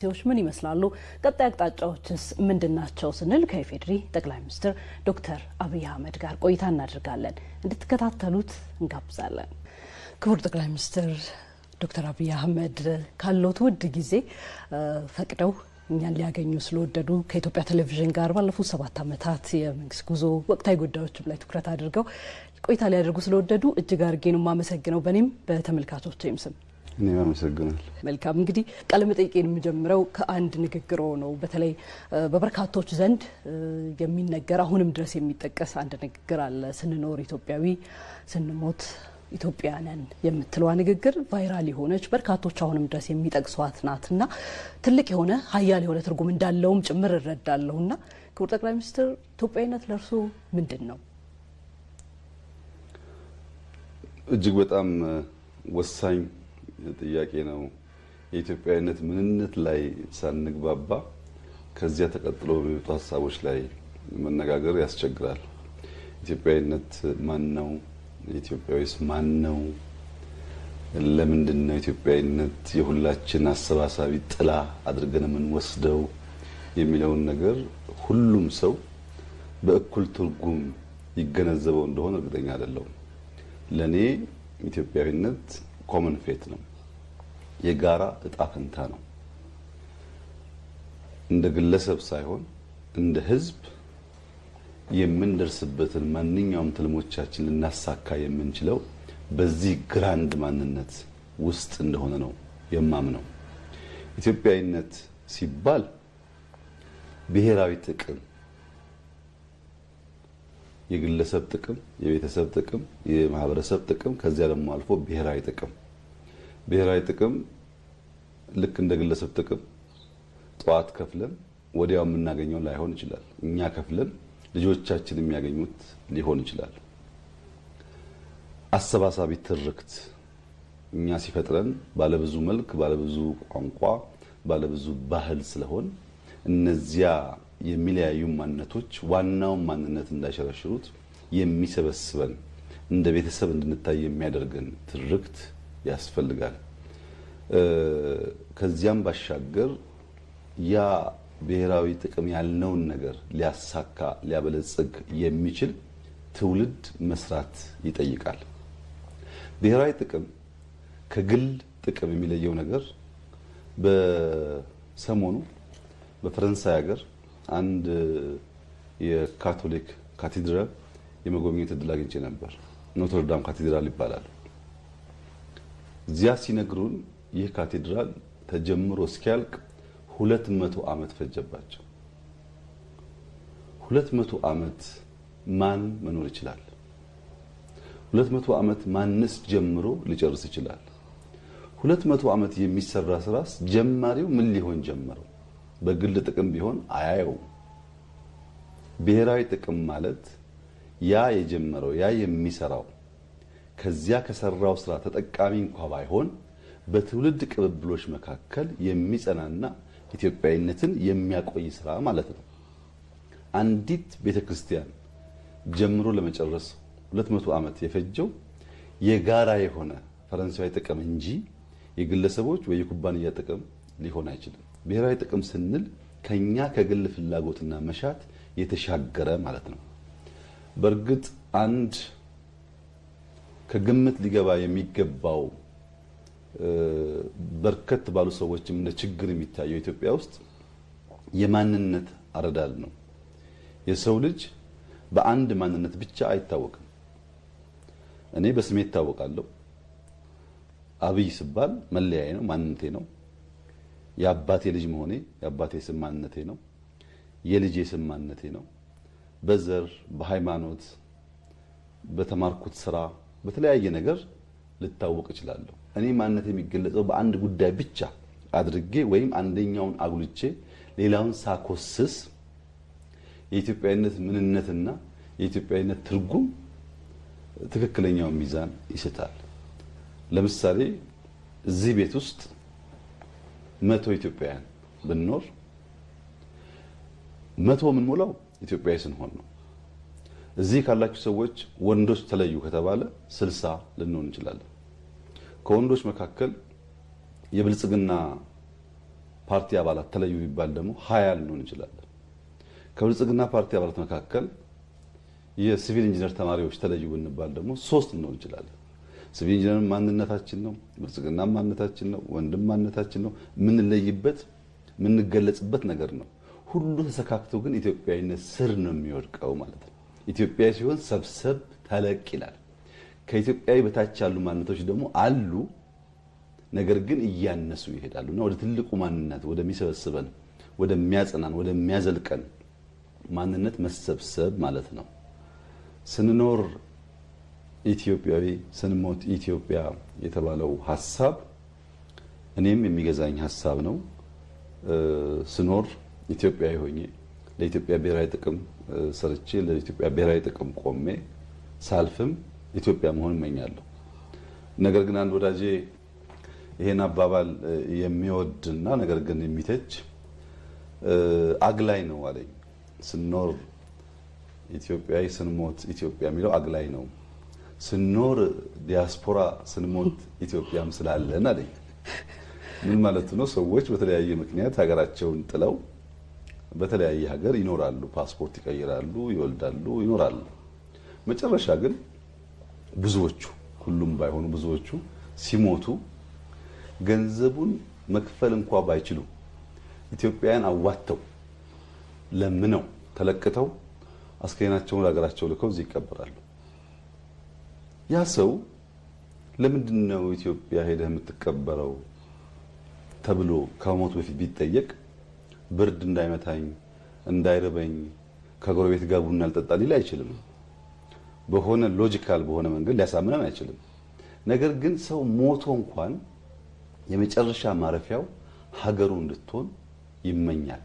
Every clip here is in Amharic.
ዎች ምን ይመስላሉ? ቀጣይ አቅጣጫዎችስ ምንድን ናቸው? ስንል ከኢፌዴሪ ጠቅላይ ሚኒስትር ዶክተር አብይ አህመድ ጋር ቆይታ እናደርጋለን። እንድትከታተሉት እንጋብዛለን። ክቡር ጠቅላይ ሚኒስትር ዶክተር አብይ አህመድ፣ ካለዎት ውድ ጊዜ ፈቅደው እኛን ሊያገኙ ስለወደዱ፣ ከኢትዮጵያ ቴሌቪዥን ጋር ባለፉት 7 ዓመታት የመንግስት ጉዞ ወቅታዊ ጉዳዮችም ላይ ትኩረት አድርገው ቆይታ ሊያደርጉ ስለወደዱ እጅግ አድርጌ ነው የማመሰግነው፣ በእኔም በተመልካቾቼም ስም። እኔም አመሰግናለሁ። መልካም፣ እንግዲህ ቃለ መጠይቄን የምጀምረው ከአንድ ንግግሮ ነው። በተለይ በበርካቶች ዘንድ የሚነገር፣ አሁንም ድረስ የሚጠቀስ አንድ ንግግር አለ። "ስንኖር ኢትዮጵያዊ፣ ስንሞት ኢትዮጵያ ነን" የምትለዋ ንግግር viral የሆነች፣ በርካቶች አሁንም ድረስ የሚጠቅሷት ናት እና ትልቅ የሆነ፣ ሀያል የሆነ ትርጉም እንዳለውም ጭምር እረዳለሁ። እና ክቡር ጠቅላይ ሚኒስትር፣ ኢትዮጵያዊነት ለእርሶ ምንድን ነው? እጅግ በጣም ወሳኝ ጥያቄ ነው። የኢትዮጵያዊነት ምንነት ላይ ሳንግባባ ከዚያ ተቀጥሎ በሚመጡ ሀሳቦች ላይ መነጋገር ያስቸግራል። ኢትዮጵያዊነት ማን ነው? ኢትዮጵያዊስ ማን ነው? ለምንድን ነው ኢትዮጵያዊነት የሁላችን አሰባሳቢ ጥላ አድርገን የምንወስደው የሚለውን ነገር ሁሉም ሰው በእኩል ትርጉም ይገነዘበው እንደሆነ እርግጠኛ አይደለሁም። ለእኔ ኢትዮጵያዊነት common fate ነው፣ የጋራ እጣ ፈንታ ነው። እንደ ግለሰብ ሳይሆን እንደ ሕዝብ የምንደርስበትን ማንኛውም ትልሞቻችን ልናሳካ የምንችለው በዚህ grand ማንነት ውስጥ እንደሆነ ነው የማምነው። ኢትዮጵያዊነት ሲባል ብሔራዊ ጥቅም፣ የግለሰብ ጥቅም፣ የቤተሰብ ጥቅም፣ የማህበረሰብ ጥቅም፣ ከዚያ ደግሞ አልፎ ብሔራዊ ጥቅም። ብሔራዊ ጥቅም ልክ እንደ ግለሰብ ጥቅም ጠዋት ከፍለን ወዲያው የምናገኘው ላይሆን ይችላል። እኛ ከፍለን ልጆቻችን የሚያገኙት ሊሆን ይችላል። አሰባሳቢ ትርክት፣ እኛ ሲፈጥረን ባለብዙ መልክ፣ ባለብዙ ቋንቋ፣ ባለብዙ ባህል ስለሆን እነዚያ የሚለያዩ ማንነቶች ዋናውን ማንነት እንዳይሸረሽሩት የሚሰበስበን፣ እንደ ቤተሰብ እንድንታይ የሚያደርገን ትርክት ያስፈልጋል። ከዚያም ባሻገር ያ ብሔራዊ ጥቅም ያልነውን ነገር ሊያሳካ፣ ሊያበለጽግ የሚችል ትውልድ መስራት ይጠይቃል። ብሔራዊ ጥቅም ከግል ጥቅም የሚለየው ነገር፣ በሰሞኑ በፈረንሳይ ሀገር አንድ የካቶሊክ ካቴድራል የመጎብኘት እድል አግኝቼ ነበር። ኖትርዳም ካቴድራል ይባላል። እዚያ ሲነግሩን ይህ ካቴድራል ተጀምሮ እስኪያልቅ 200 ዓመት ፈጀባቸው። 200 ዓመት ማን መኖር ይችላል? 200 ዓመት ማንስ ጀምሮ ሊጨርስ ይችላል? 200 ዓመት የሚሰራ ስራስ ጀማሪው ምን ሊሆን ጀመረው? በግል ጥቅም ቢሆን አያየውም። ብሔራዊ ጥቅም ማለት ያ የጀመረው፣ ያ የሚሰራው ከዚያ ከሰራው ስራ ተጠቃሚ እንኳ ባይሆን በትውልድ ቅብብሎች መካከል የሚጸናና ኢትዮጵያዊነትን የሚያቆይ ስራ ማለት ነው። አንዲት ቤተ ክርስቲያን ጀምሮ ለመጨረስ 200 ዓመት የፈጀው የጋራ የሆነ ፈረንሳዊ ጥቅም እንጂ የግለሰቦች ወይ የኩባንያ ጥቅም ሊሆን አይችልም። ብሔራዊ ጥቅም ስንል ከኛ ከግል ፍላጎትና መሻት የተሻገረ ማለት ነው። በእርግጥ አንድ ከግምት ሊገባ የሚገባው፣ በርከት ባሉ ሰዎችም እንደ ችግር የሚታየው ኢትዮጵያ ውስጥ የማንነት አረዳድ ነው። የሰው ልጅ በአንድ ማንነት ብቻ አይታወቅም። እኔ በስሜ እታወቃለሁ። አብይ ስባል መለያዬ ነው፣ ማንነቴ ነው። የአባቴ ልጅ መሆኔ፣ የአባቴ ስም ማንነቴ ነው። የልጄ ስም ማንነቴ ነው። በዘር፣ በሃይማኖት፣ በተማርኩት ስራ፣ በተለያየ ነገር ልታወቅ እችላለሁ። እኔ ማንነት የሚገለጸው በአንድ ጉዳይ ብቻ አድርጌ ወይም አንደኛውን አጉልቼ ሌላውን ሳኮስስ የኢትዮጵያዊነት ምንነትና የኢትዮጵያዊነት ትርጉም ትክክለኛውን ሚዛን ይስታል። ለምሳሌ እዚህ ቤት ውስጥ 100 ኢትዮጵያውያን ብንኖር 100 የምንሞላው ኢትዮጵያዊ ስንሆን ነው። እዚህ ካላችሁ ሰዎች ወንዶች ተለዩ ከተባለ 60 ልንሆን እንችላለን። ከወንዶች መካከል የብልጽግና ፓርቲ አባላት ተለዩ ቢባል ደግሞ 20 ልንሆን እንችላለን። ከብልጽግና ፓርቲ አባላት መካከል የ civil engineer ተማሪዎች ተለዩ ብንባል ደግሞ 3 ልንሆን እንችላለን። civil engineer ማንነታችን ነው፣ ብልጽግና ማንነታችን ነው፣ ወንድም ማንነታችን ነው። የምንለይበት የምንገለጽበት ነገር ነው። ሁሉ ተሰካክቶ ግን ኢትዮጵያዊነት ስር ነው የሚወድቀው ማለት ነው። ኢትዮጵያዊ ሲሆን ሰብሰብ ተለቅ ይላል። ከኢትዮጵያዊ በታች ያሉ ማንነቶች ደግሞ አሉ፣ ነገር ግን እያነሱ ይሄዳሉ እና ወደ ትልቁ ማንነት ወደሚሰበስበን፣ ወደሚያጸናን፣ ወደሚያዘልቀን ማንነት መሰብሰብ ማለት ነው። ስንኖር ኢትዮጵያዊ ስንሞት ኢትዮጵያ የተባለው ሀሳብ እኔም የሚገዛኝ ሀሳብ ነው። ስኖር ኢትዮጵያዊ ሆኜ ለኢትዮጵያ ብሔራዊ ጥቅም ሰርቼ ለኢትዮጵያ ብሔራዊ ጥቅም ቆሜ ሳልፍም ኢትዮጵያ መሆን እመኛለሁ። ነገር ግን አንድ ወዳጄ ይሄን አባባል የሚወድና ነገር ግን የሚተች አግላይ ነው አለኝ። ስኖር ኢትዮጵያዊ ስንሞት ኢትዮጵያ የሚለው አግላይ ነው። ስኖር ዲያስፖራ ስንሞት ኢትዮጵያም ስላለን አለኝ። ምን ማለት ነው? ሰዎች በተለያየ ምክንያት ሀገራቸውን ጥለው በተለያየ ሀገር ይኖራሉ። ፓስፖርት ይቀይራሉ፣ ይወልዳሉ፣ ይኖራሉ። መጨረሻ ግን ብዙዎቹ፣ ሁሉም ባይሆኑ ብዙዎቹ ሲሞቱ ገንዘቡን መክፈል እንኳ ባይችሉ ኢትዮጵያውያን አዋጥተው ለምነው ተለቅተው አስክሬናቸውን ለሀገራቸው ልከው እዚህ ይቀበራሉ። ያ ሰው ለምንድን ነው ኢትዮጵያ ሄደህ የምትቀበረው ተብሎ ከሞቱ በፊት ቢጠየቅ ብርድ እንዳይመታኝ እንዳይርበኝ ከጎረቤት ጋር ቡና ልጠጣ ሊል አይችልም። በሆነ logical በሆነ መንገድ ሊያሳምነን አይችልም። ነገር ግን ሰው ሞቶ እንኳን የመጨረሻ ማረፊያው ሀገሩ እንድትሆን ይመኛል።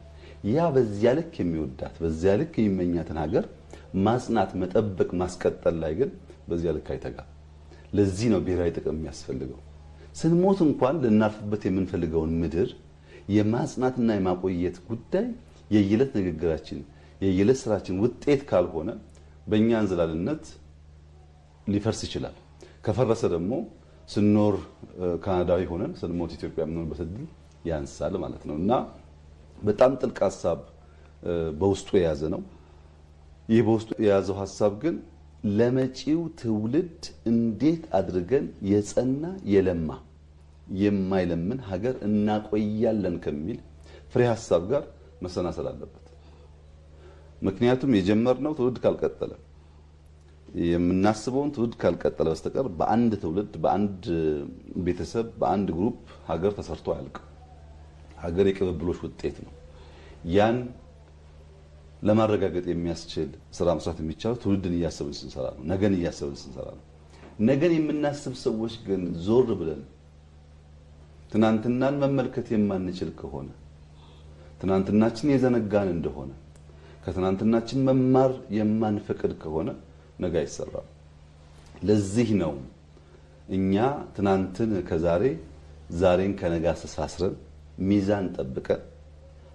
ያ በዚያ ልክ የሚወዳት በዚያ ልክ የሚመኛትን ሀገር ማጽናት፣ መጠበቅ፣ ማስቀጠል ላይ ግን በዚያ ልክ አይተጋም። ለዚህ ነው ብሔራዊ ጥቅም የሚያስፈልገው። ስንሞት እንኳን ልናርፍበት የምንፈልገውን ምድር የማጽናትና የማቆየት ጉዳይ የየዕለት ንግግራችን የየዕለት ስራችን ውጤት ካልሆነ በእኛ እንዝላልነት ሊፈርስ ይችላል። ከፈረሰ ደግሞ ስንኖር ካናዳዊ ሆነን ስንሞት ኢትዮጵያ የምንሆንበት እድል ያንሳል ማለት ነው እና በጣም ጥልቅ ሀሳብ በውስጡ የያዘ ነው። ይህ በውስጡ የያዘው ሀሳብ ግን ለመጪው ትውልድ እንዴት አድርገን የጸና የለማ የማይለምን ሀገር እናቆያለን ከሚል ፍሬ ሀሳብ ጋር መሰናሰል አለበት። ምክንያቱም የጀመርነው ትውልድ ካልቀጠለ የምናስበውን ትውልድ ካልቀጠለ በስተቀር በአንድ ትውልድ፣ በአንድ ቤተሰብ፣ በአንድ group ሀገር ተሰርቶ አያልቅም። ሀገር የቅብብሎች ውጤት ነው። ያን ለማረጋገጥ የሚያስችል ስራ መስራት የሚቻለው ትውልድን እያሰብን ስንሰራ ነው። ነገን እያሰብን ስንሰራ ነው። ነገን የምናስብ ሰዎች ግን ዞር ብለን ትናንትናን መመልከት የማንችል ከሆነ፣ ትናንትናችን የዘነጋን እንደሆነ፣ ከትናንትናችን መማር የማንፈቅድ ከሆነ ነገ አይሰራም። ለዚህ ነው እኛ ትናንትን ከዛሬ ዛሬን ከነገ አስተሳስረን ሚዛን ጠብቀን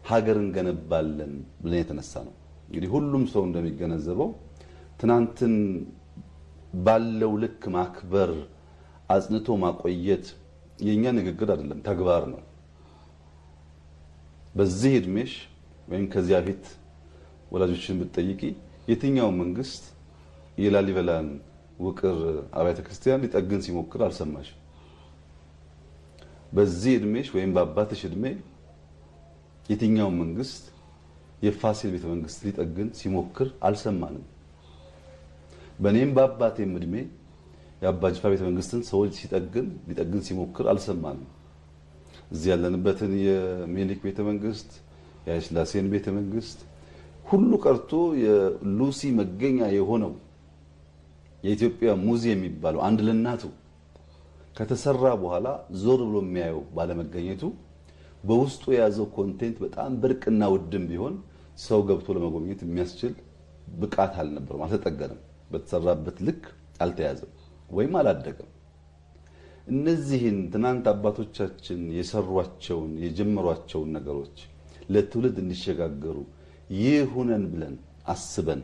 ሀገር እንገነባለን ብለን የተነሳ ነው። እንግዲህ ሁሉም ሰው እንደሚገነዘበው ትናንትን ባለው ልክ ማክበር፣ አጽንቶ ማቆየት የኛ ንግግር አይደለም፣ ተግባር ነው። በዚህ እድሜሽ ወይም ከዚያ በፊት ወላጆችን ብትጠይቂ የትኛው መንግስት የላሊበላን ውቅር አብያተ ክርስቲያን ሊጠግን ሲሞክር አልሰማሽም። በዚህ እድሜሽ ወይም በአባትሽ እድሜ የትኛው መንግስት የፋሲል ቤተ መንግስት ሊጠግን ሲሞክር አልሰማንም። በእኔም በአባቴም እድሜ የአባ ጅፋር ቤተ መንግስትን ሰዎች ሲጠግን ሊጠግን ሲሞክር አልሰማንም። እዚህ ያለንበትን የሚኒሊክ ቤተ መንግስት፣ የኃይለሥላሴን ቤተ መንግስት ሁሉ ቀርቶ የሉሲ መገኛ የሆነው የኢትዮጵያ ሙዚየም የሚባለው አንድ ለእናቱ ከተሰራ በኋላ ዞር ብሎ የሚያየው ባለመገኘቱ በውስጡ የያዘው content በጣም ብርቅና ውድም ቢሆን ሰው ገብቶ ለመጎብኘት የሚያስችል ብቃት አልነበረም፣ አልተጠገነም፣ በተሰራበት ልክ አልተያዘም ወይም አላደገም። እነዚህን ትናንት አባቶቻችን የሰሯቸውን የጀመሯቸውን ነገሮች ለትውልድ እንዲሸጋገሩ ይሁነን ብለን አስበን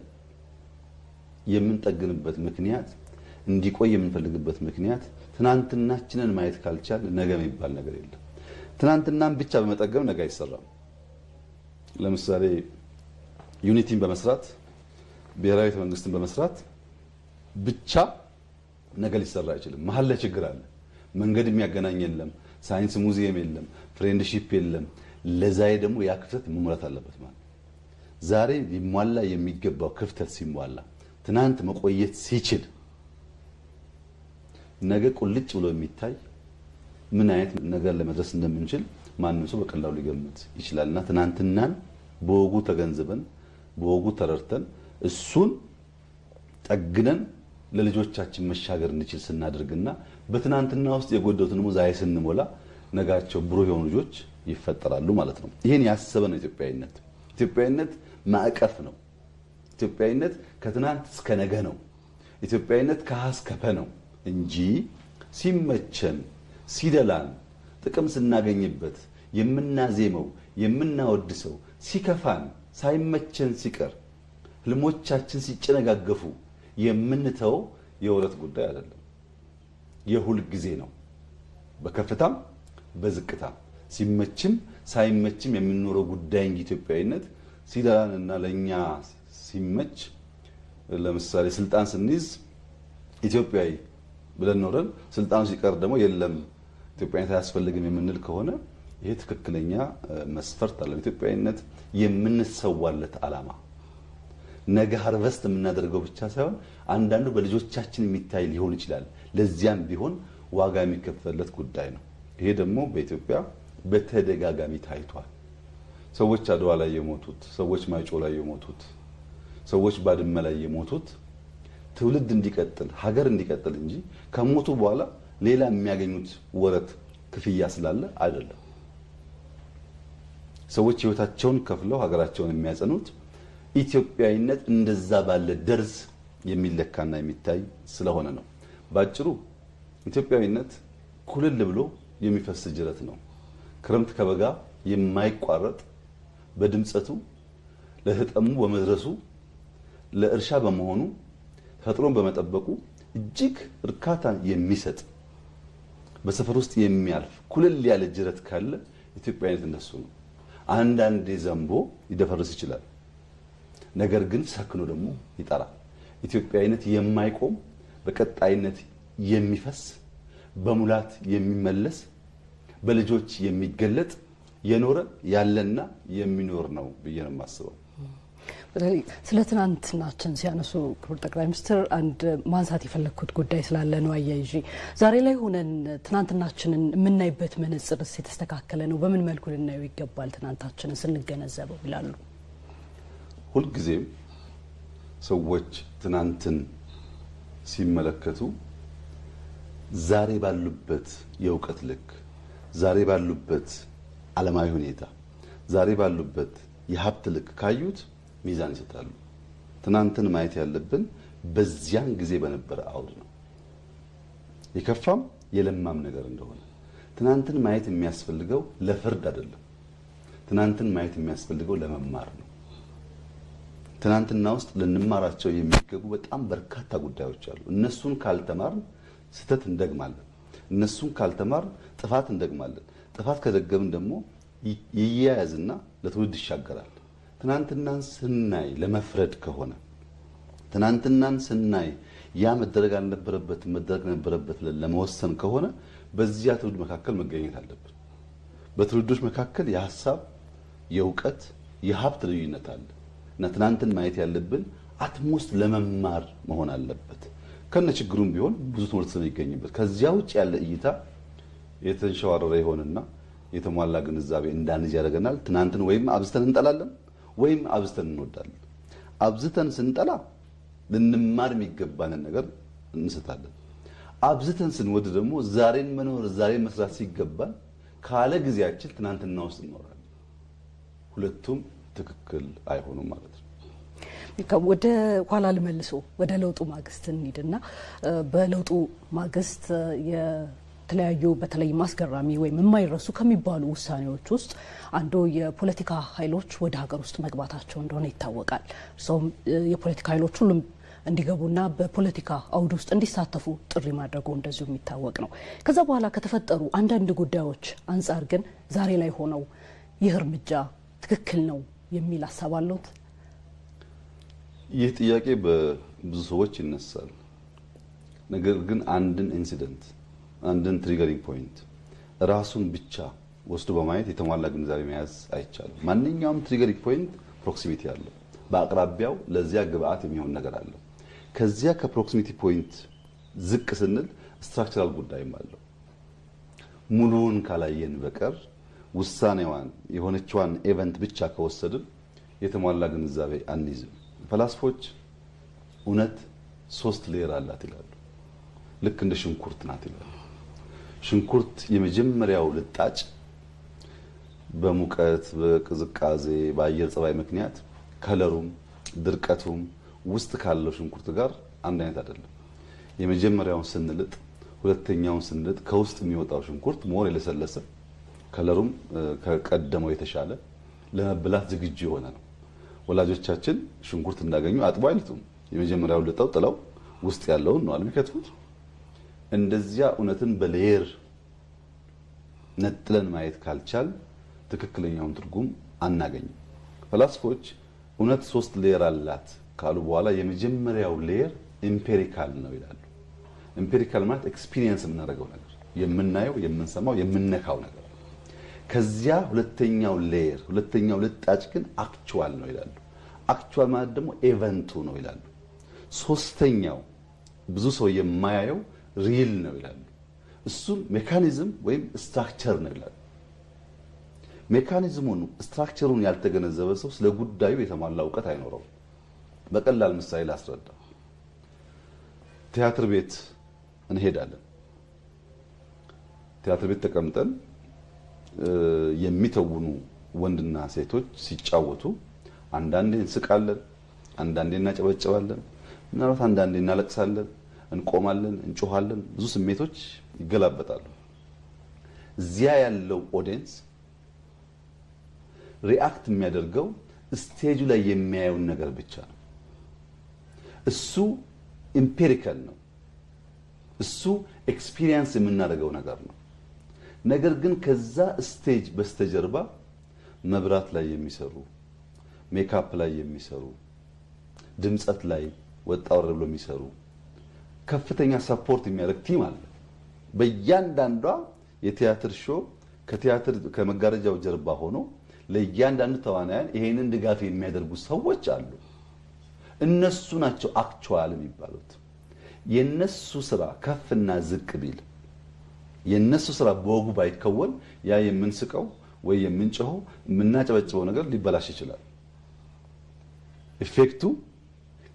የምንጠግንበት ምክንያት እንዲቆይ የምንፈልግበት ምክንያት ትናንትናችንን ማየት ካልቻል ነገ የሚባል ነገር የለም። ትናንትናን ብቻ በመጠገም ነገ አይሰራም። ለምሳሌ unity ን በመስራት፣ ብሔራዊ ቤተ መንግስትን በመስራት ብቻ ነገ ሊሰራ አይችልም። መሀል ላይ ችግር አለ። መንገድ የሚያገናኝ የለም፣ ሳይንስ ሙዚየም የለም፣ friendship የለም። ለዛሬ ደግሞ ያ ክፍተት መሙላት አለበት ማለት ነው። ዛሬ ሊሟላ የሚገባው ክፍተት ሲሟላ፣ ትናንት መቆየት ሲችል፣ ነገ ቁልጭ ብሎ የሚታይ ምን አይነት ነገር ለመድረስ እንደምንችል ማንም ሰው በቀላሉ ሊገምት ይችላል። እና ትናንትናን በወጉ ተገንዝበን፣ በወጉ ተረድተን፣ እሱን ጠግነን ለልጆቻችን መሻገር እንችል ስናደርግና በትናንትና ውስጥ የጎደሉትን ደግሞ ዛሬ ስንሞላ ነጋቸው ብሩህ የሆኑ ልጆች ይፈጠራሉ ማለት ነው። ይህን ያሰበ ነው ኢትዮጵያዊነት። ኢትዮጵያዊነት ማዕቀፍ ነው። ኢትዮጵያዊነት ከትናንት እስከ ነገ ነው። ኢትዮጵያዊነት ከሀ እስከ ፐ ነው እንጂ ሲመቸን፣ ሲደላን፣ ጥቅም ስናገኝበት የምናዜመው፣ የምናወድሰው፣ ሲከፋን፣ ሳይመቸን ሲቀር፣ ህልሞቻችን ሲጨነጋገፉ የምንተው የውረት ጉዳይ አይደለም። የሁል ጊዜ ነው። በከፍታም በዝቅታም፣ ሲመችም ሳይመችም የምንኖረው ጉዳይ እንጂ ኢትዮጵያዊነት ሲደላንና ለእኛ ሲመች፣ ለምሳሌ ስልጣን ስንይዝ ኢትዮጵያዊ ብለን ኖረን ስልጣኑ ሲቀር ደግሞ የለም ኢትዮጵያዊነት አያስፈልግም የምንል ከሆነ ይሄ ትክክለኛ መስፈርት አለ። ኢትዮጵያዊነት የምንሰዋለት ዓላማ፣ ነገ harvest የምናደርገው ብቻ ሳይሆን አንዳንዱ በልጆቻችን የሚታይ ሊሆን ይችላል። ለዚያም ቢሆን ዋጋ የሚከፈልለት ጉዳይ ነው። ይሄ ደግሞ በኢትዮጵያ በተደጋጋሚ ታይቷል። ሰዎች አድዋ ላይ የሞቱት፣ ሰዎች ማይጨው ላይ የሞቱት፣ ሰዎች ባድመ ላይ የሞቱት ትውልድ እንዲቀጥል፣ ሀገር እንዲቀጥል እንጂ ከሞቱ በኋላ ሌላ የሚያገኙት ወረት ክፍያ ስላለ አይደለም። ሰዎች ህይወታቸውን ከፍለው ሀገራቸውን የሚያጸኑት ኢትዮጵያዊነት እንደዛ ባለ ደርዝ የሚለካና የሚታይ ስለሆነ ነው። ባጭሩ ኢትዮጵያዊነት ኩልል ብሎ የሚፈስ ጅረት ነው። ክረምት ከበጋ የማይቋረጥ፣ በድምፀቱ ለተጠሙ በመድረሱ፣ ለእርሻ በመሆኑ፣ ተፈጥሮን በመጠበቁ እጅግ እርካታ የሚሰጥ፣ በሰፈር ውስጥ የሚያልፍ ኩልል ያለ ጅረት ካለ ኢትዮጵያዊነት እንደሱ ነው። አንዳንዴ ዘንቦ ሊደፈርስ ይችላል። ነገር ግን ሰክኖ ደግሞ ይጠራል። ኢትዮጵያዊነት የማይቆም፣ በቀጣይነት የሚፈስ፣ በሙላት የሚመለስ፣ በልጆች የሚገለጥ፣ የኖረ፣ ያለና የሚኖር ነው ብዬ ነው የማስበው። በተለይ ስለ ትናንትናችን ሲያነሱ ክቡር ጠቅላይ ሚኒስትር አንድ ማንሳት የፈለግኩት ጉዳይ ስላለ ነው አያይዤ። ዛሬ ላይ ሆነን ትናንትናችንን የምናይበት መነጽርስ የተስተካከለ ነው? በምን መልኩ ልናየው ይገባል ትናንታችንን ስንገነዘበው ይላሉ? ሁልጊዜም ሰዎች ትናንትን ሲመለከቱ ዛሬ ባሉበት የእውቀት ልክ፣ ዛሬ ባሉበት ዓለማዊ ሁኔታ፣ ዛሬ ባሉበት የሀብት ልክ ካዩት ሚዛን ይሰጣሉ። ትናንትን ማየት ያለብን በዚያን ጊዜ በነበረ አውድ ነው። የከፋም የለማም ነገር እንደሆነ ትናንትን ማየት የሚያስፈልገው ለፍርድ አይደለም። ትናንትን ማየት የሚያስፈልገው ለመማር ነው። ትናንትና ውስጥ ልንማራቸው የሚገቡ በጣም በርካታ ጉዳዮች አሉ። እነሱን ካልተማርን ስህተት እንደግማለን። እነሱን ካልተማርን ጥፋት እንደግማለን። ጥፋት ከደገምን ደግሞ ይያያዝና ለትውልድ ይሻገራል። ትናንትናን ስናይ ለመፍረድ ከሆነ፣ ትናንትናን ስናይ ያ መደረግ አልነበረበትም፣ መደረግ ነበረበት ብለን ለመወሰን ከሆነ በዚያ ትውልድ መካከል መገኘት አለብን። በትውልዶች መካከል የሀሳብ፣ የእውቀት፣ የሀብት ልዩነት አለ እና ትናንትን ማየት ያለብን at most ለመማር መሆን አለበት። ከነ ችግሩም ቢሆን ብዙ ትምህርት ስለሚገኝበት። ከዚያ ውጭ ያለ እይታ የተንሸዋረረ ይሆንና የተሟላ ግንዛቤ እንዳንይዝ ያደርገናል። ትናንትን ወይም አብዝተን እንጠላለን ወይም አብዝተን እንወዳለን። አብዝተን ስንጠላ ልንማር የሚገባንን ነገር እንስታለን። አብዝተን ስንወድ ደግሞ ዛሬን መኖር፣ ዛሬን መስራት ሲገባን ካለ ጊዜያችን ትናንትና ውስጥ እንኖራለን። ሁለቱም ትክክል አይሆኑም ማለት ነው። ወደ ኋላ ልመልሶ ወደ ለውጡ ማግስት እንሂድና በለውጡ ማግስት የተለያዩ በተለይ አስገራሚ ወይም የማይረሱ ከሚባሉ ውሳኔዎች ውስጥ አንዱ የፖለቲካ ኃይሎች ወደ ሀገር ውስጥ መግባታቸው እንደሆነ ይታወቃል። እርስዎም የፖለቲካ ኃይሎች ሁሉም እንዲገቡና በፖለቲካ አውድ ውስጥ እንዲሳተፉ ጥሪ ማድረጉ እንደዚሁ የሚታወቅ ነው። ከዛ በኋላ ከተፈጠሩ አንዳንድ ጉዳዮች አንጻር ግን ዛሬ ላይ ሆነው ይህ እርምጃ ትክክል ነው የሚል ሀሳብ አለዎት? ይህ ጥያቄ በብዙ ሰዎች ይነሳል። ነገር ግን አንድን incident፣ አንድን triggering point ራሱን ብቻ ወስዶ በማየት የተሟላ ግንዛቤ መያዝ አይቻልም። ማንኛውም triggering point proximity አለው። በአቅራቢያው ለዚያ ግብአት የሚሆን ነገር አለው። ከዚያ ከ proximity point ዝቅ ስንል structural ጉዳይም አለው። ሙሉውን ካላየን በቀር ውሳኔዋን የሆነችዋን event ብቻ ከወሰድን የተሟላ ግንዛቤ አንይዝም። ፈላስፎች እውነት ሶስት layer አላት ይላሉ። ልክ እንደ ሽንኩርት ናት ይላሉ። ሽንኩርት የመጀመሪያው ልጣጭ በሙቀት፣ በቅዝቃዜ፣ በአየር ጸባይ ምክንያት color ኡም ድርቀቱም ውስጥ ካለው ሽንኩርት ጋር አንድ አይነት አይደለም። የመጀመሪያውን ስንልጥ፣ ሁለተኛውን ስንልጥ ከውስጥ የሚወጣው ሽንኩርት more የለሰለሰ፣ color ኡም ከቀደመው የተሻለ፣ ለመብላት ዝግጁ የሆነ ነው። ወላጆቻችን ሽንኩርት እንዳገኙ አጥበው አይልጡም። የመጀመሪያውን ልጠው ጥለው ውስጥ ያለውን ነው የሚከትፉት። እንደዚያ እውነትን በ layer ነጥለን ማየት ካልቻል ትክክለኛውን ትርጉም አናገኝም። ፈላስፎች እውነት ሶስት layer አላት ካሉ በኋላ የመጀመሪያው layer empirical ነው ይላሉ። Empirical ማለት experience የምናደርገው ነገር፣ የምናየው፣ የምንሰማው፣ የምንነካው ነገር። ከዚያ ሁለተኛው layer፣ ሁለተኛው ልጣጭ ግን actual ነው ይላሉ። Actual ማለት ደግሞ event ኡ ነው ይላሉ። ሶስተኛው ብዙ ሰው የማያየው real ነው ይላሉ። እሱም mechanism ወይም structure ነው ይላሉ። Mechanism ኡን፣ structure ኡን ያልተገነዘበ ሰው ስለ ጉዳዩ የተሟላ እውቀት አይኖረውም። በቀላል ምሳሌ ላስረዳ። ቲያትር ቤት እንሄዳለን። ቲያትር ቤት ተቀምጠን የሚተውኑ ወንድና ሴቶች ሲጫወቱ አንዳንዴ እንስቃለን፣ አንዳንዴ እናጨበጭባለን፣ ምናልባት አንዳንዴ እናለቅሳለን፣ እንቆማለን፣ እንጮኻለን። ብዙ ስሜቶች ይገላበጣሉ። እዚያ ያለው audience react የሚያደርገው stage ኡ ላይ የሚያየውን ነገር ብቻ ነው። እሱ empirical ነው። እሱ experience የምናደርገው ነገር ነው። ነገር ግን ከዛ stage በስተጀርባ መብራት ላይ የሚሰሩ፣ ሜካፕ ላይ የሚሰሩ፣ ድምጸት ላይ ወጣ ወረድ ብሎ የሚሰሩ፣ ከፍተኛ support የሚያደርግ team አለ። በእያንዳንዷ የቲያትር show ከቲያትር ከመጋረጃው ጀርባ ሆኖ ለእያንዳንዱ ተዋናያን ይሄንን ድጋፍ የሚያደርጉ ሰዎች አሉ። እነሱ ናቸው actual የሚባሉት። የነሱ ስራ ከፍና ዝቅ ቢል፣ የነሱ ስራ በወጉ ባይከወን ያ የምንስቀው ወይ የምንጮኸው፣ የምናጨበጭበው ነገር ሊበላሽ ይችላል። Effect ኡ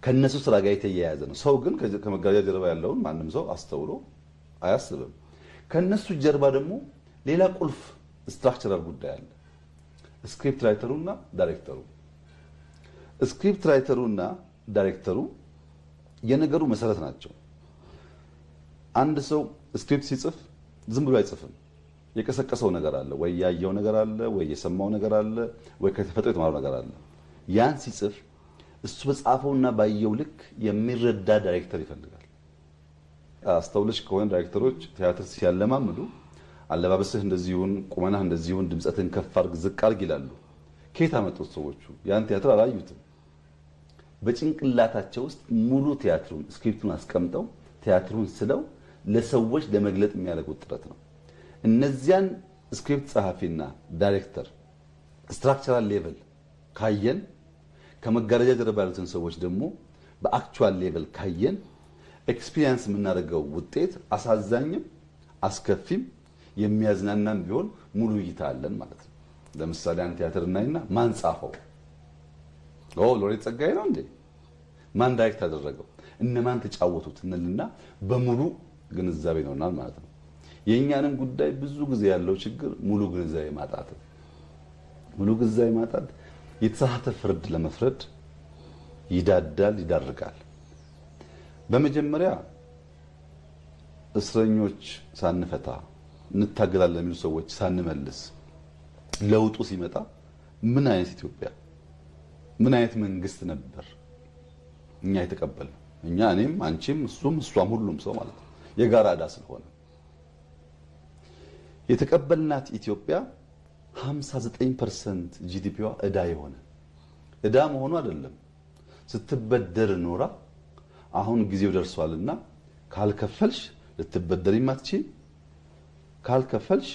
ከነሱ ስራ ጋር የተያያዘ ነው። ሰው ግን ከመጋረጃ ጀርባ ያለውን ማንም ሰው አስተውሎ አያስብም። ከነሱ ጀርባ ደግሞ ሌላ ቁልፍ structural ጉዳይ አለ። Script writer ኡና ዳይሬክተሩ። Script writer ኡና ዳይሬክተሩ የነገሩ መሰረት ናቸው። አንድ ሰው script ሲጽፍ ዝም ብሎ አይጽፍም። የቀሰቀሰው ነገር አለ፣ ወይ ያየው ነገር አለ፣ ወይ የሰማው ነገር አለ፣ ወይ ከተፈጥሮ የተማረው ነገር አለ። ያን ሲጽፍ እሱ በጻፈውና ባየው ልክ የሚረዳ ዳይሬክተር ይፈልጋል። አስተውለሽ ከሆነ ዳይሬክተሮች ቲያትር ሲያለማምዱ አለባበስህ እንደዚህ ይሁን፣ ቁመናህ እንደዚህ ይሁን፣ ድምፀትህን ከፍ አድርግ፣ ዝቅ አድርግ ይላሉ። ከየት አመጡት ሰዎቹ? ያን ቲያትር አላዩትም። በጭንቅላታቸው ውስጥ ሙሉ ቲያትሩን፣ script ኡን አስቀምጠው፣ ቲያትሩን ስለው ለሰዎች ለመግለጥ የሚያደርጉት ጥረት ነው። እነዚያን script ጸሐፊና ዳይሬክተር structural level ካየን፣ ከመጋረጃ ጀርባ ያሉትን ሰዎች ደግሞ በ actual level ካየን experience የምናደርገው ውጤት አሳዛኝም፣ አስከፊም፣ የሚያዝናናም ቢሆን ሙሉ እይታ አለን ማለት ነው። ለምሳሌ አንድ ቲያትር እናይና ማን ጻፈው? ኦ፣ ሎሬት ጸጋዬ ነው እንዴ? ማን direct አደረገው? እነማን ተጫወቱት እንልና በሙሉ ግንዛቤ ይኖርናል ማለት ነው። የእኛንም ጉዳይ ብዙ ጊዜ ያለው ችግር ሙሉ ግንዛቤ ማጣት ነው። ሙሉ ግንዛቤ ማጣት የተሳሳተ ፍርድ ለመፍረድ ይዳዳል፣ ይዳርጋል። በመጀመሪያ እስረኞች ሳንፈታ፣ እንታገላለን የሚሉ ሰዎች ሳንመልስ ለውጡ ሲመጣ ምን አይነት ኢትዮጵያ፣ ምን አይነት መንግስት ነበር እኛ የተቀበልነው? እኛ፣ እኔም፣ አንቺም፣ እሱም፣ እሷም ሁሉም ሰው ማለት ነው። የጋራ ዕዳ ስለሆነ የተቀበልናት ኢትዮጵያ 59% GDP ዋ ዕዳ የሆነ፣ ዕዳ መሆኑ አይደለም፣ ስትበደር ኖራ አሁን ጊዜው ደርሷልና ካልከፈልሽ ልትበደሪ ማትችይ፣ ካልከፈልሽ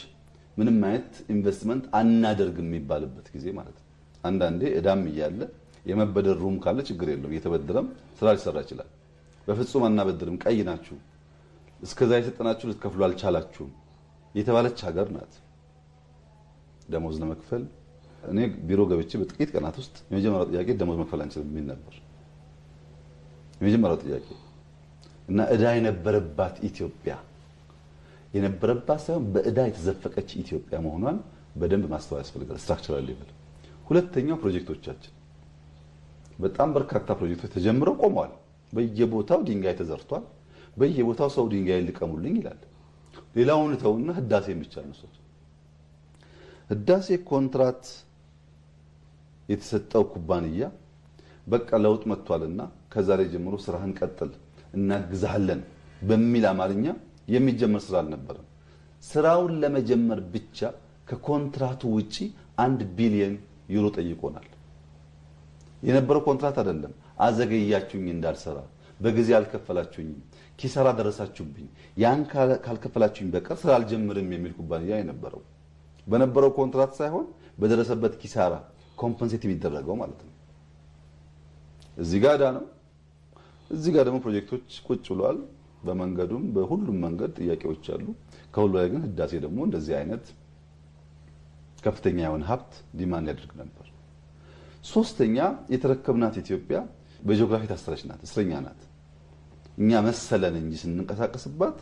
ምንም አይነት ኢንቨስትመንት አናደርግም የሚባልበት ጊዜ ማለት ነው። አንዳንዴ ዕዳም እያለ የመበደር room ካለ ችግር የለውም፣ እየተበደረም ስራ ሊሰራ ይችላል። በፍጹም አናበድርም፣ ቀይ ናችሁ፣ እስከዛ የሰጠናችሁ ልትከፍሉ አልቻላችሁም የተባለች ሀገር ናት። ደሞዝ ለመክፈል እኔ ቢሮ ገብቼ በጥቂት ቀናት ውስጥ የመጀመሪያው ጥያቄ ደሞዝ መክፈል አንችልም የሚል ነበር የመጀመሪያው ጥያቄ። እና ዕዳ የነበረባት ኢትዮጵያ፣ የነበረባት ሳይሆን በዕዳ የተዘፈቀች ኢትዮጵያ መሆኗን በደንብ ማስተዋል ያስፈልጋል። Structural level። ሁለተኛው ፕሮጀክቶቻችን፣ በጣም በርካታ ፕሮጀክቶች ተጀምረው ቆመዋል። በየቦታው ድንጋይ ተዘርቷል። በየቦታው ሰው ድንጋይ ልቀሙልኝ ይላል። ሌላውን ተውና ህዳሴን ብቻ እንውሰድ። ህዳሴ ኮንትራት የተሰጠው ኩባንያ በቃ ለውጥ መጥቷልና ከዛሬ ጀምሮ ስራህን ቀጥል፣ እናግዛለን በሚል አማርኛ የሚጀመር ስራ አልነበረም። ስራውን ለመጀመር ብቻ ከኮንትራቱ ውጪ 1 ቢሊዮን ዩሮ ጠይቆናል። የነበረው ኮንትራት አይደለም። አዘገያችሁኝ፣ እንዳልሰራ በጊዜ አልከፈላችሁኝም፣ ኪሳራ ደረሳችሁብኝ፣ ያን ካልከፈላችሁኝ በቀር ስራ አልጀምርም የሚል ኩባንያ የነበረው፣ በነበረው ኮንትራት ሳይሆን በደረሰበት ኪሳራ compensate የሚደረገው ማለት ነው። እዚህ ጋር ዕዳ ነው። እዚህ ጋር ደግሞ ፕሮጀክቶች ቁጭ ብለዋል። በመንገዱም በሁሉም መንገድ ጥያቄዎች አሉ። ከሁሉ ላይ ግን ህዳሴ ደግሞ እንደዚህ አይነት ከፍተኛ የሆነ ሀብት demand ያደርግ ነበር። ሶስተኛ፣ የተረከብናት ኢትዮጵያ በጂኦግራፊ የታሰረች ናት፣ እስረኛ ናት። እኛ መሰለን እንጂ ስንንቀሳቀስባት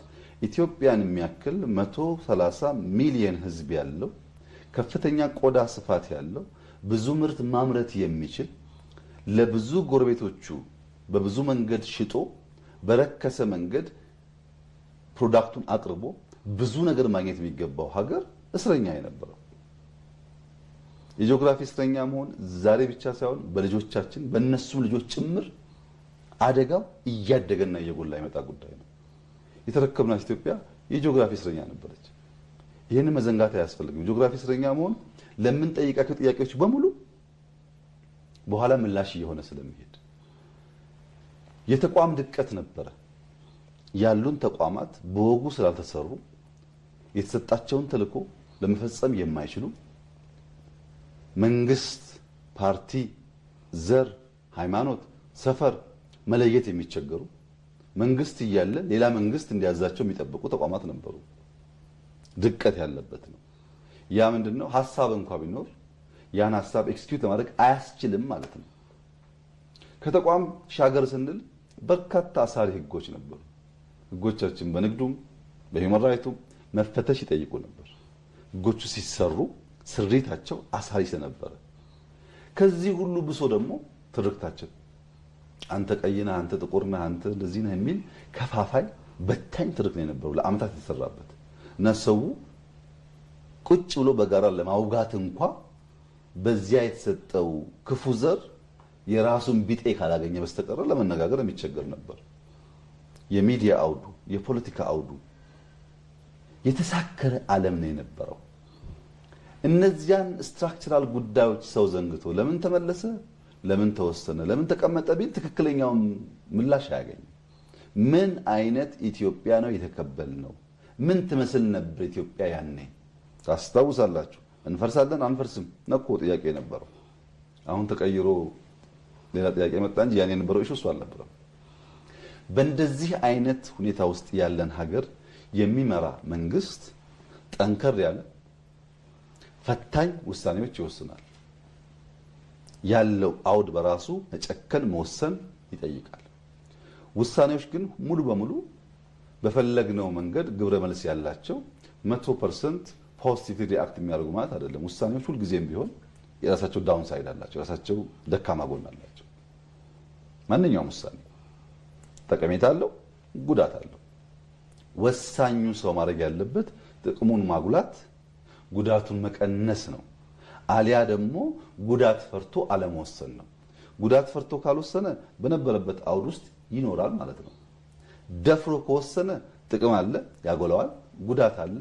ኢትዮጵያን የሚያክል 130 ሚሊየን ህዝብ ያለው፣ ከፍተኛ ቆዳ ስፋት ያለው፣ ብዙ ምርት ማምረት የሚችል፣ ለብዙ ጎረቤቶቹ በብዙ መንገድ ሽጦ በረከሰ መንገድ product ኡን አቅርቦ ብዙ ነገር ማግኘት የሚገባው ሀገር እስረኛ የነበረው። የጂኦግራፊ እስረኛ መሆን ዛሬ ብቻ ሳይሆን በልጆቻችን በእነሱም ልጆች ጭምር አደጋው እያደገና እየጎላ የመጣ ጉዳይ ነው። የተረከብናት ኢትዮጵያ የጂኦግራፊ እስረኛ ነበረች። ይህንን መዘንጋት አያስፈልግም። ጂኦግራፊ እስረኛ መሆን ለምንጠይቃቸው ጥያቄዎች በሙሉ በኋላ ምላሽ እየሆነ ስለሚሄድ። የተቋም ድቀት ነበረ። ያሉን ተቋማት በወጉ ስላልተሰሩ የተሰጣቸውን ተልዕኮ ለመፈጸም የማይችሉ፣ መንግስት፣ ፓርቲ፣ ዘር፣ ሃይማኖት፣ ሰፈር መለየት የሚቸገሩ፣ መንግስት እያለ ሌላ መንግስት እንዲያዛቸው የሚጠብቁ ተቋማት ነበሩ። ድቀት ያለበት ነው። ያ ምንድነው? ሀሳብ እንኳ ቢኖር ያን ሀሳብ execute ለማድረግ አያስችልም ማለት ነው። ከተቋም ሻገር ስንል በርካታ አሳሪ ህጎች ነበሩ። ህጎቻችን በንግዱም በ human right ኡም መፈተሽ ይጠይቁ ነበር። ህጎቹ ሲሰሩ ስሪታቸው አሳሪ ስለነበረ። ከዚህ ሁሉ ብሶ ደግሞ ትርክታችን አንተ ቀይ ነህ፣ አንተ ጥቁር ነህ፣ አንተ እንደዚህ ነህ የሚል ከፋፋይ በታኝ ትርክት ነው የነበረው ለአመታት የተሰራበት። እና ሰው ቁጭ ብሎ በጋራ ለማውጋት እንኳ በዚያ የተሰጠው ክፉ ዘር የራሱን ቢጤ ካላገኘ በስተቀር ለመነጋገር የሚቸገር ነበር። የሚዲያ አውዱ፣ የፖለቲካ አውዱ የተሳከረ ዓለም ነው የነበረው። እነዚያን structural ጉዳዮች ሰው ዘንግቶ ለምን ተመለሰ፣ ለምን ተወሰነ፣ ለምን ተቀመጠ ቢል ትክክለኛውን ምላሽ አያገኝም። ምን አይነት ኢትዮጵያ ነው የተቀበልነው? ምን ትመስል ነበር ኢትዮጵያ ያኔ? ታስታውሳላችሁ? እንፈርሳለን አንፈርስም ነኮ ጥያቄ የነበረው። አሁን ተቀይሮ ሌላ ጥያቄ መጣ እንጂ ያኔ የነበረው issue እሱ አልነበረም። በእንደዚህ አይነት ሁኔታ ውስጥ ያለን ሀገር የሚመራ መንግስት ጠንከር ያለ ፈታኝ ውሳኔዎች ይወስናል። ያለው አውድ በራሱ መጨከን መወሰን ይጠይቃል። ውሳኔዎች ግን ሙሉ በሙሉ በፈለግነው መንገድ ግብረ መልስ ያላቸው፣ 100% positive react የሚያደርጉ ማለት አይደለም። ውሳኔዎች ሁልጊዜም ቢሆን የራሳቸው downside አላቸው፣ የራሳቸው ደካማ ጎን አላቸው። ማንኛውም ውሳኔ ጠቀሜታ አለው፣ ጉዳት አለው። ወሳኙ ሰው ማድረግ ያለበት ጥቅሙን ማጉላት፣ ጉዳቱን መቀነስ ነው። አሊያ ደግሞ ጉዳት ፈርቶ አለመወሰን ነው። ጉዳት ፈርቶ ካልወሰነ በነበረበት አውድ ውስጥ ይኖራል ማለት ነው። ደፍሮ ከወሰነ ጥቅም አለ፣ ያጎላዋል። ጉዳት አለ፣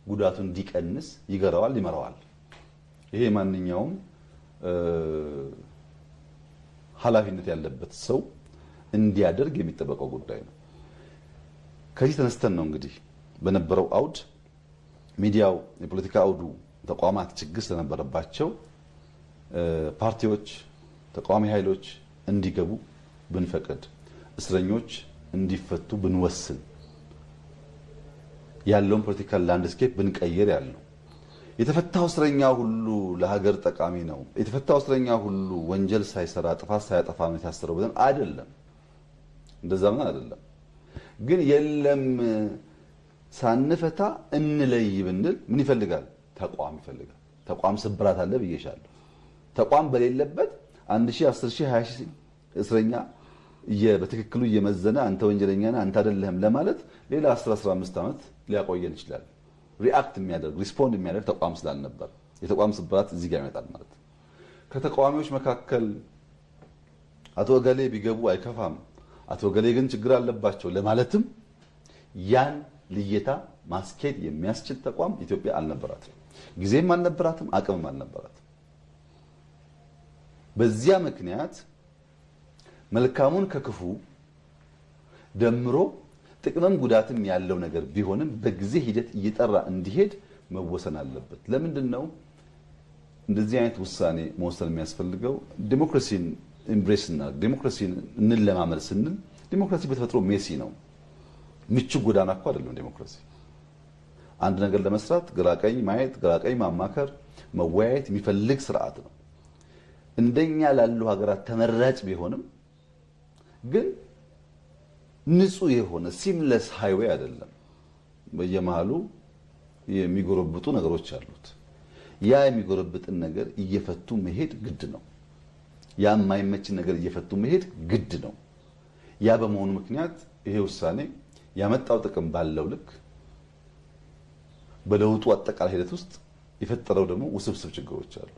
ጉዳቱን እንዲቀንስ ይገራዋል፣ ይመራዋል። ይሄ ማንኛውም ኃላፊነት ያለበት ሰው እንዲያደርግ የሚጠበቀው ጉዳይ ነው። ከዚህ ተነስተን ነው እንግዲህ በነበረው አውድ ሚዲያው፣ የፖለቲካ አውዱ፣ ተቋማት ችግር ስለነበረባቸው ፓርቲዎች፣ ተቃዋሚ ኃይሎች እንዲገቡ ብንፈቅድ፣ እስረኞች እንዲፈቱ ብንወስን፣ ያለውን political landscape ብንቀይር ያለው የተፈታው እስረኛ ሁሉ ለሀገር ጠቃሚ ነው፣ የተፈታው እስረኛ ሁሉ ወንጀል ሳይሰራ ጥፋት ሳያጠፋ ነው የታሰረው ብለን አይደለም። እንደዛ ምን አይደለም። ግን የለም ሳንፈታ እንለይ ብንል ምን ይፈልጋል? ተቋም ይፈልጋል። ተቋም ስብራት አለ ብዬሻለሁ። ተቋም በሌለበት 1 ሺህ፣ 10 ሺህ፣ 20 ሺህ እስረኛ በትክክሉ እየመዘነ አንተ ወንጀለኛ ነህ፣ አንተ አይደለህም ለማለት ሌላ 10፣ 15 ዓመት ሊያቆየን ይችላል። React የሚያደርግ፣ respond የሚያደርግ ተቋም ስላልነበር የተቋም ስብራት እዚህ ጋር ይመጣል ማለት ነው። ከተቃዋሚዎች መካከል አቶ እገሌ ቢገቡ አይከፋም፣ አቶ እገሌ ግን ችግር አለባቸው ለማለትም ያን ልየታ ማስኬድ የሚያስችል ተቋም ኢትዮጵያ አልነበራትም። ጊዜም አልነበራትም፣ አቅምም አልነበራትም። በዚያ ምክንያት መልካሙን ከክፉ ደምሮ ጥቅምም ጉዳትም ያለው ነገር ቢሆንም በጊዜ ሂደት እየጠራ እንዲሄድ መወሰን አለበት። ለምንድን ነው እንደዚህ አይነት ውሳኔ መወሰን የሚያስፈልገው? ዲሞክራሲን embrace እና ዲሞክራሲን እንለማመድ ስንል ዲሞክራሲ በተፈጥሮ messy ነው። ምቹ ጎዳና እኮ አይደለም ዲሞክራሲ። አንድ ነገር ለመስራት ግራ ቀኝ ማየት፣ ግራ ቀኝ ማማከር፣ መወያየት የሚፈልግ ስርዓት ነው። እንደኛ ላሉ ሀገራት ተመራጭ ቢሆንም ግን ንጹህ የሆነ seamless highway አይደለም። በየመሃሉ የሚጎረብጡ ነገሮች አሉት። ያ የሚጎረብጥን ነገር እየፈቱ መሄድ ግድ ነው። ያ የማይመችን ነገር እየፈቱ መሄድ ግድ ነው። ያ በመሆኑ ምክንያት ይሄ ውሳኔ ያመጣው ጥቅም ባለው ልክ በለውጡ አጠቃላይ ሂደት ውስጥ የፈጠረው ደግሞ ውስብስብ ችግሮች አሉ።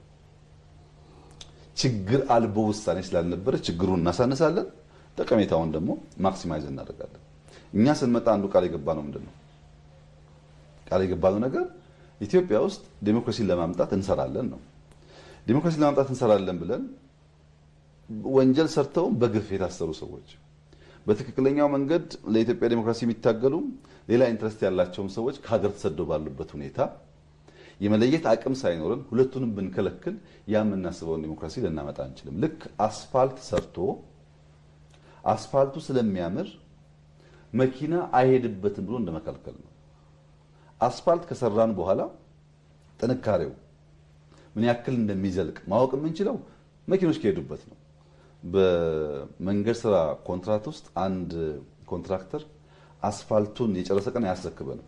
ችግር አልቦ ውሳኔ ስላልነበረ ችግሩን እናሳንሳለን፣ ጠቀሜታውን ደግሞ maximize እናደርጋለን። እኛ ስንመጣ አንዱ ቃል የገባነው ምንድን ነው? ቃል የገባነው ነገር ኢትዮጵያ ውስጥ ዴሞክራሲን ለማምጣት እንሰራለን ነው። ዴሞክራሲን ለማምጣት እንሰራለን ብለን ወንጀል ሰርተው በግፍ የታሰሩ ሰዎች፣ በትክክለኛው መንገድ ለኢትዮጵያ ዴሞክራሲ የሚታገሉ ሌላ interest ያላቸውም ሰዎች ከሀገር ተሰደው ባሉበት ሁኔታ የመለየት አቅም ሳይኖረን ሁለቱንም ብንከለክል ያ የምናስበውን ዴሞክራሲ ልናመጣ አንችልም። ልክ አስፋልት ሰርቶ አስፋልቱ ስለሚያምር መኪና አይሄድበትም ብሎ እንደመከልከል ነው። አስፋልት ከሰራን በኋላ ጥንካሬው ምን ያክል እንደሚዘልቅ ማወቅ የምንችለው መኪኖች ከሄዱበት ነው። በመንገድ ስራ ኮንትራት ውስጥ አንድ ኮንትራክተር አስፋልቱን የጨረሰ ቀን አያስረክበንም።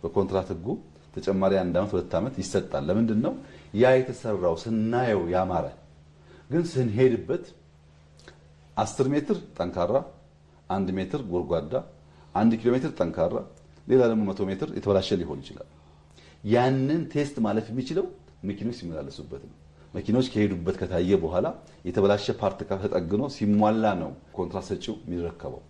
በኮንትራት ህጉ ተጨማሪ አንድ ዓመት፣ 2 ዓመት ይሰጣል። ለምንድን ነው? ያ የተሰራው ስናየው ያማረ ግን ስንሄድበት 10 ሜትር ጠንካራ፣ 1 ሜትር ጎድጓዳ፣ 1 ኪሎ ሜትር ጠንካራ፣ ሌላ ደግሞ 100 ሜትር የተበላሸ ሊሆን ይችላል። ያንን test ማለፍ የሚችለው መኪኖች ሲመላለሱበት ነው። መኪኖች ከሄዱበት ከታየ በኋላ የተበላሸ part ተጠግኖ ሲሟላ ነው ኮንትራት ሰጪው የሚረከበው።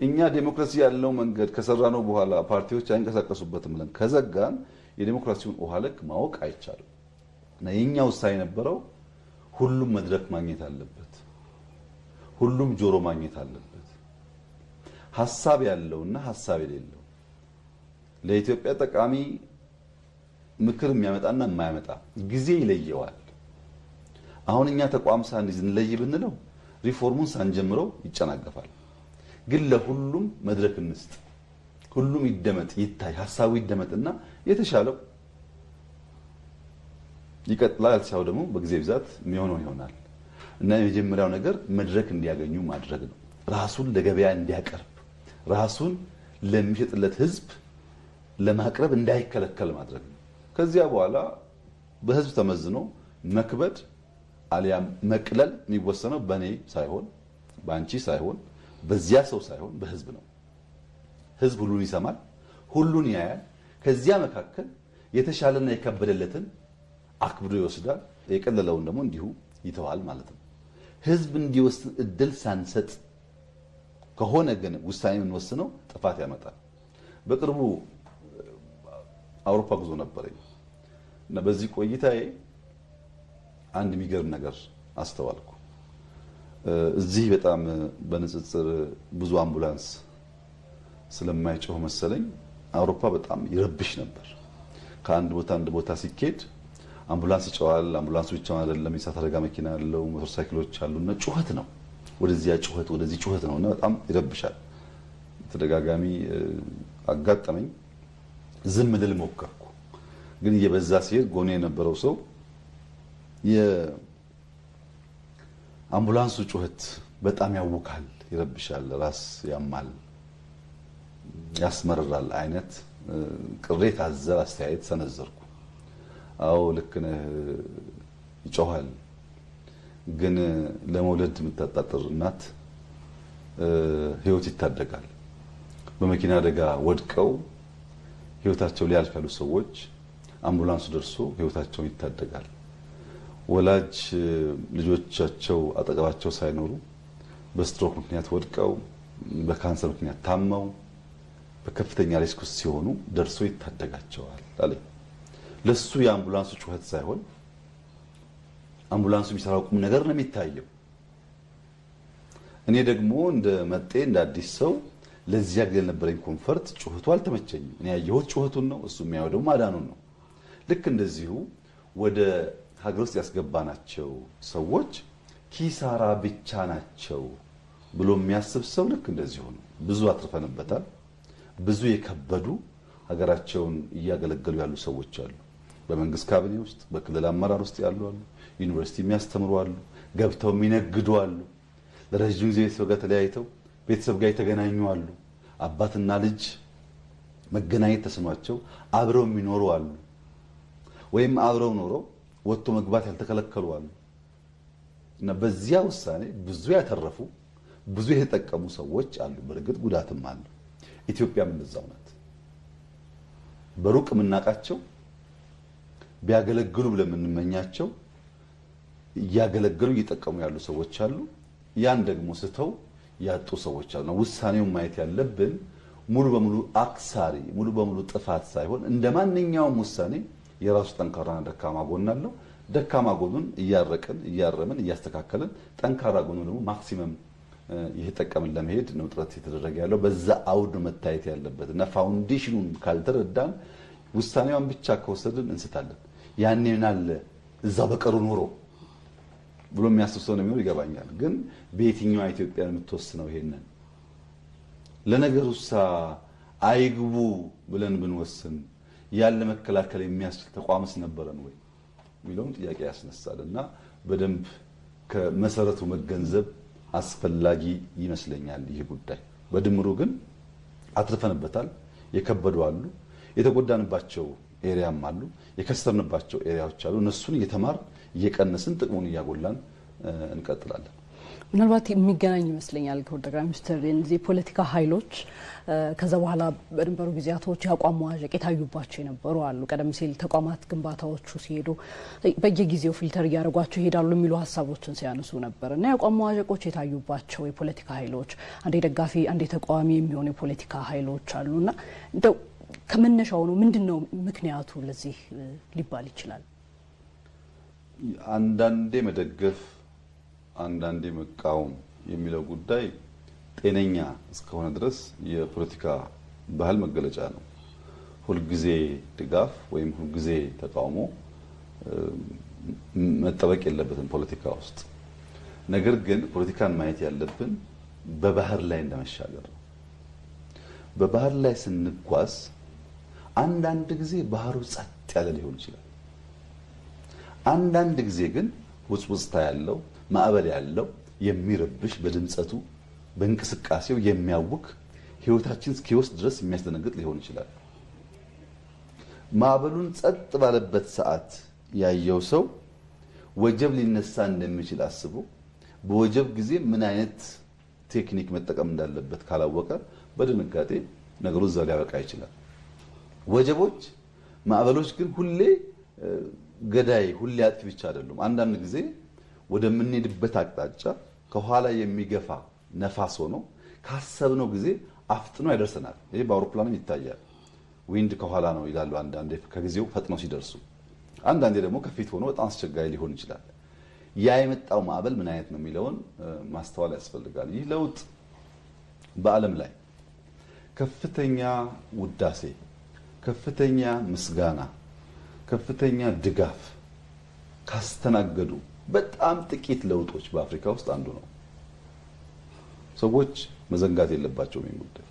እኛ ዴሞክራሲ ያለው መንገድ ከሰራነው በኋላ ፓርቲዎች አይንቀሳቀሱበትም ብለን ከዘጋን የዴሞክራሲውን ውሃ ልክ ማወቅ አይቻልም። እና የኛ ውሳኔ የነበረው ሁሉም መድረክ ማግኘት አለበት፣ ሁሉም ጆሮ ማግኘት አለበት። ሀሳብ ያለውና ሀሳብ የሌለው፣ ለኢትዮጵያ ጠቃሚ ምክር የሚያመጣና የማያመጣ ጊዜ ይለየዋል። አሁን እኛ ተቋም ሳንይዝ እንለይ ብንለው ሪፎርሙን ሳንጀምረው ይጨናገፋል። ግን ለሁሉም መድረክ እንስጥ፣ ሁሉም ይደመጥ፣ ይታይ፣ ሀሳቡ ይደመጥና የተሻለው ይቀጥላል፣ ያልተሻለው ደግሞ በጊዜ ብዛት የሚሆነው ይሆናል። እና የመጀመሪያው ነገር መድረክ እንዲያገኙ ማድረግ ነው። ራሱን ለገበያ እንዲያቀርብ፣ ራሱን ለሚሸጥለት ህዝብ ለማቅረብ እንዳይከለከል ማድረግ ነው። ከዚያ በኋላ በህዝብ ተመዝኖ መክበድ አሊያም መቅለል የሚወሰነው በእኔ ሳይሆን፣ በአንቺ ሳይሆን፣ በዚያ ሰው ሳይሆን በህዝብ ነው። ህዝብ ሁሉን ይሰማል፣ ሁሉን ያያል። ከዚያ መካከል የተሻለና የከበደለትን አክብዶ ይወስዳል፣ የቀለለውን ደግሞ እንዲሁ ይተዋል ማለት ነው። ህዝብ እንዲወስን እድል ሳንሰጥ ከሆነ ግን ውሳኔ የምንወስነው ጥፋት ያመጣል። በቅርቡ አውሮፓ ጉዞ ነበረኝ እና በዚህ ቆይታዬ አንድ የሚገርም ነገር አስተዋልኩ። እዚህ በጣም በንጽጽር ብዙ አምቡላንስ ስለማይጮህ መሰለኝ አውሮፓ በጣም ይረብሽ ነበር። ከአንድ ቦታ አንድ ቦታ ሲኬድ አምቡላንስ ይጮሃል። አምቡላንሱ ብቻውን አይደለም፣ የእሳት አደጋ መኪና ያለው፣ ሞተር ሳይክሎች አሉና ጩኸት ነው። ወደዚያ ጩኸት ወደዚህ ጩኸት ነውና በጣም ይረብሻል። ተደጋጋሚ አጋጠመኝ። ዝም ልል ሞከርኩ፣ ግን እየበዛ ሲሄድ ጎኔ የነበረው ሰው የአምቡላንሱ ጩኸት በጣም ያውካል፣ ይረብሻል፣ ራስ ያማል፣ ያስመርራል አይነት ቅሬታ አዘል አስተያየት ሰነዘርኩ። አዎ ልክ ነህ፣ ይጮሃል፣ ግን ለመውለድ የምታጣጥር እናት ሕይወት ይታደጋል። በመኪና አደጋ ወድቀው ሕይወታቸው ሊያልፍ ያሉ ሰዎች አምቡላንሱ ደርሶ ሕይወታቸውን ይታደጋል። ወላጅ ልጆቻቸው አጠገባቸው ሳይኖሩ በስትሮክ ምክንያት ወድቀው በካንሰር ምክንያት ታመው በከፍተኛ risk ውስጥ ሲሆኑ ደርሶ ይታደጋቸዋል አለኝ። ለሱ የአምቡላንሱ ጩኸት ሳይሆን አምቡላንሱ የሚሰራው ቁም ነገር ነው የሚታየው። እኔ ደግሞ እንደ መጤ እንደ አዲስ ሰው ለዚያ ጊዜ የነበረኝ comfort ጩኸቱ አልተመቸኝም። እኔ ያየሁት ጩኸቱን ነው፣ እሱ የሚያየው ደግሞ ማዳኑን ነው። ልክ እንደዚሁ ወደ ሀገር ውስጥ ያስገባናቸው ሰዎች ኪሳራ ብቻ ናቸው ብሎ የሚያስብ ሰው ልክ እንደዚሁ ነው። ብዙ አትርፈንበታል። ብዙ የከበዱ ሀገራቸውን እያገለገሉ ያሉ ሰዎች አሉ። በመንግስት ካቢኔ ውስጥ፣ በክልል አመራር ውስጥ ያሉ አሉ። ዩኒቨርሲቲ የሚያስተምሩ አሉ። ገብተው የሚነግዱ አሉ። ለረጅም ጊዜ ቤተሰብ ጋር ተለያይተው ቤተሰብ ጋር የተገናኙ አሉ። አባትና ልጅ መገናኘት ተስኗቸው አብረው የሚኖሩ አሉ። ወይም አብረው ኖረው ወጥቶ መግባት ያልተከለከሉ አሉ። እና በዚያ ውሳኔ ብዙ ያተረፉ ብዙ የተጠቀሙ ሰዎች አሉ። በእርግጥ ጉዳትም አለ። ኢትዮጵያም እንደዛው ናት። በሩቅ የምናውቃቸው ቢያገለግሉ ብለን የምንመኛቸው እያገለገሉ እየጠቀሙ ያሉ ሰዎች አሉ። ያን ደግሞ ስተው ያጡ ሰዎች አሉ። ውሳኔውን ማየት ያለብን ሙሉ በሙሉ አክሳሪ ሙሉ በሙሉ ጥፋት ሳይሆን እንደ ማንኛውም ውሳኔ የራሱ ጠንካራና ደካማ ጎን አለው። ደካማ ጎኑን እያረቅን እያረምን እያስተካከልን፣ ጠንካራ ጎኑን ደግሞ maximum እየተጠቀምን ለመሄድ ነው ጥረት የተደረገ ያለው። በዛ አውድ መታየት ያለበት እና foundation ኑን ካልተረዳን ውሳኔዋን ብቻ ከወሰድን እንስታለን። ያኔ ምን አለ እዛው በቀሩ ኖሮ ብሎ የሚያስብ ሰው እንደሚኖር ይገባኛል። ግን በየትኛዋ ኢትዮጵያ የምትወስነው ይሄንን? ለነገሩሳ አይግቡ ብለን ብንወስን ያን ለመከላከል የሚያስችል ተቋምስ ነበረን ወይ የሚለውም ጥያቄ ያስነሳል። እና በደንብ ከመሰረቱ መገንዘብ አስፈላጊ ይመስለኛል ይህ ጉዳይ። በድምሩ ግን አትርፈንበታል። የከበዱ አሉ፣ የተጎዳንባቸው area ም አሉ፣ የከሰርንባቸው area ዎች አሉ። እነሱን እየተማርን እየቀነስን ጥቅሙን እያጎላን እንቀጥላለን። ምናልባት የሚገናኝ ይመስለኛል ክቡር ጠቅላይ ሚኒስትር፣ እነዚህ የፖለቲካ ኃይሎች ከዛ በኋላ በነበሩ ጊዜያቶች የአቋም መዋዠቅ የታዩባቸው የነበሩ አሉ። ቀደም ሲል ተቋማት ግንባታዎቹ ሲሄዱ በየጊዜው filter እያደረጓቸው ይሄዳሉ የሚሉ ሀሳቦችን ሲያነሱ ነበር እና የአቋም መዋዠቆች የታዩባቸው የፖለቲካ ኃይሎች አንዴ ደጋፊ አንዴ ተቃዋሚ የሚሆኑ የፖለቲካ ኃይሎች አሉና እንደው ከመነሻው ነው ምንድን ነው ምክንያቱ ለዚህ ሊባል ይችላል? አንዳንዴ መደገፍ አንዳንዴ መቃወም የሚለው ጉዳይ ጤነኛ እስከሆነ ድረስ የፖለቲካ ባህል መገለጫ ነው። ሁልጊዜ ድጋፍ ወይም ሁልጊዜ ተቃውሞ መጠበቅ የለበትም ፖለቲካ ውስጥ። ነገር ግን ፖለቲካን ማየት ያለብን በባህር ላይ እንደመሻገር ነው። በባህር ላይ ስንጓዝ አንዳንድ ጊዜ ባህሩ ጸጥ ያለ ሊሆን ይችላል። አንዳንድ ጊዜ ግን ውጽውጽታ ያለው ማዕበል ያለው የሚረብሽ በድምፀቱ በእንቅስቃሴው የሚያውክ ሕይወታችን እስኪወስድ ድረስ የሚያስደነግጥ ሊሆን ይችላል። ማዕበሉን ጸጥ ባለበት ሰዓት ያየው ሰው ወጀብ ሊነሳ እንደሚችል አስቦ በወጀብ ጊዜ ምን አይነት ቴክኒክ መጠቀም እንዳለበት ካላወቀ በድንጋጤ ነገሩ እዛው ሊያበቃ ይችላል። ወጀቦች፣ ማዕበሎች ግን ሁሌ ገዳይ ሁሌ አጥፊ ብቻ አይደሉም። አንዳንድ ጊዜ ወደምንሄድበት አቅጣጫ ከኋላ የሚገፋ ነፋስ ሆኖ ካሰብነው ጊዜ አፍጥኖ ያደርሰናል። ይሄ በአውሮፕላንም ይታያል። Wind ከኋላ ነው ይላሉ አንዳንዴ ከጊዜው ፈጥነው ሲደርሱ፣ አንዳንዴ ደግሞ ከፊት ሆኖ በጣም አስቸጋሪ ሊሆን ይችላል። ያ የመጣው ማዕበል ምን አይነት ነው የሚለውን ማስተዋል ያስፈልጋል። ይህ ለውጥ በዓለም ላይ ከፍተኛ ውዳሴ፣ ከፍተኛ ምስጋና፣ ከፍተኛ ድጋፍ ካስተናገዱ በጣም ጥቂት ለውጦች በአፍሪካ ውስጥ አንዱ ነው። ሰዎች መዘንጋት የለባቸውም ይህን ጉዳይ።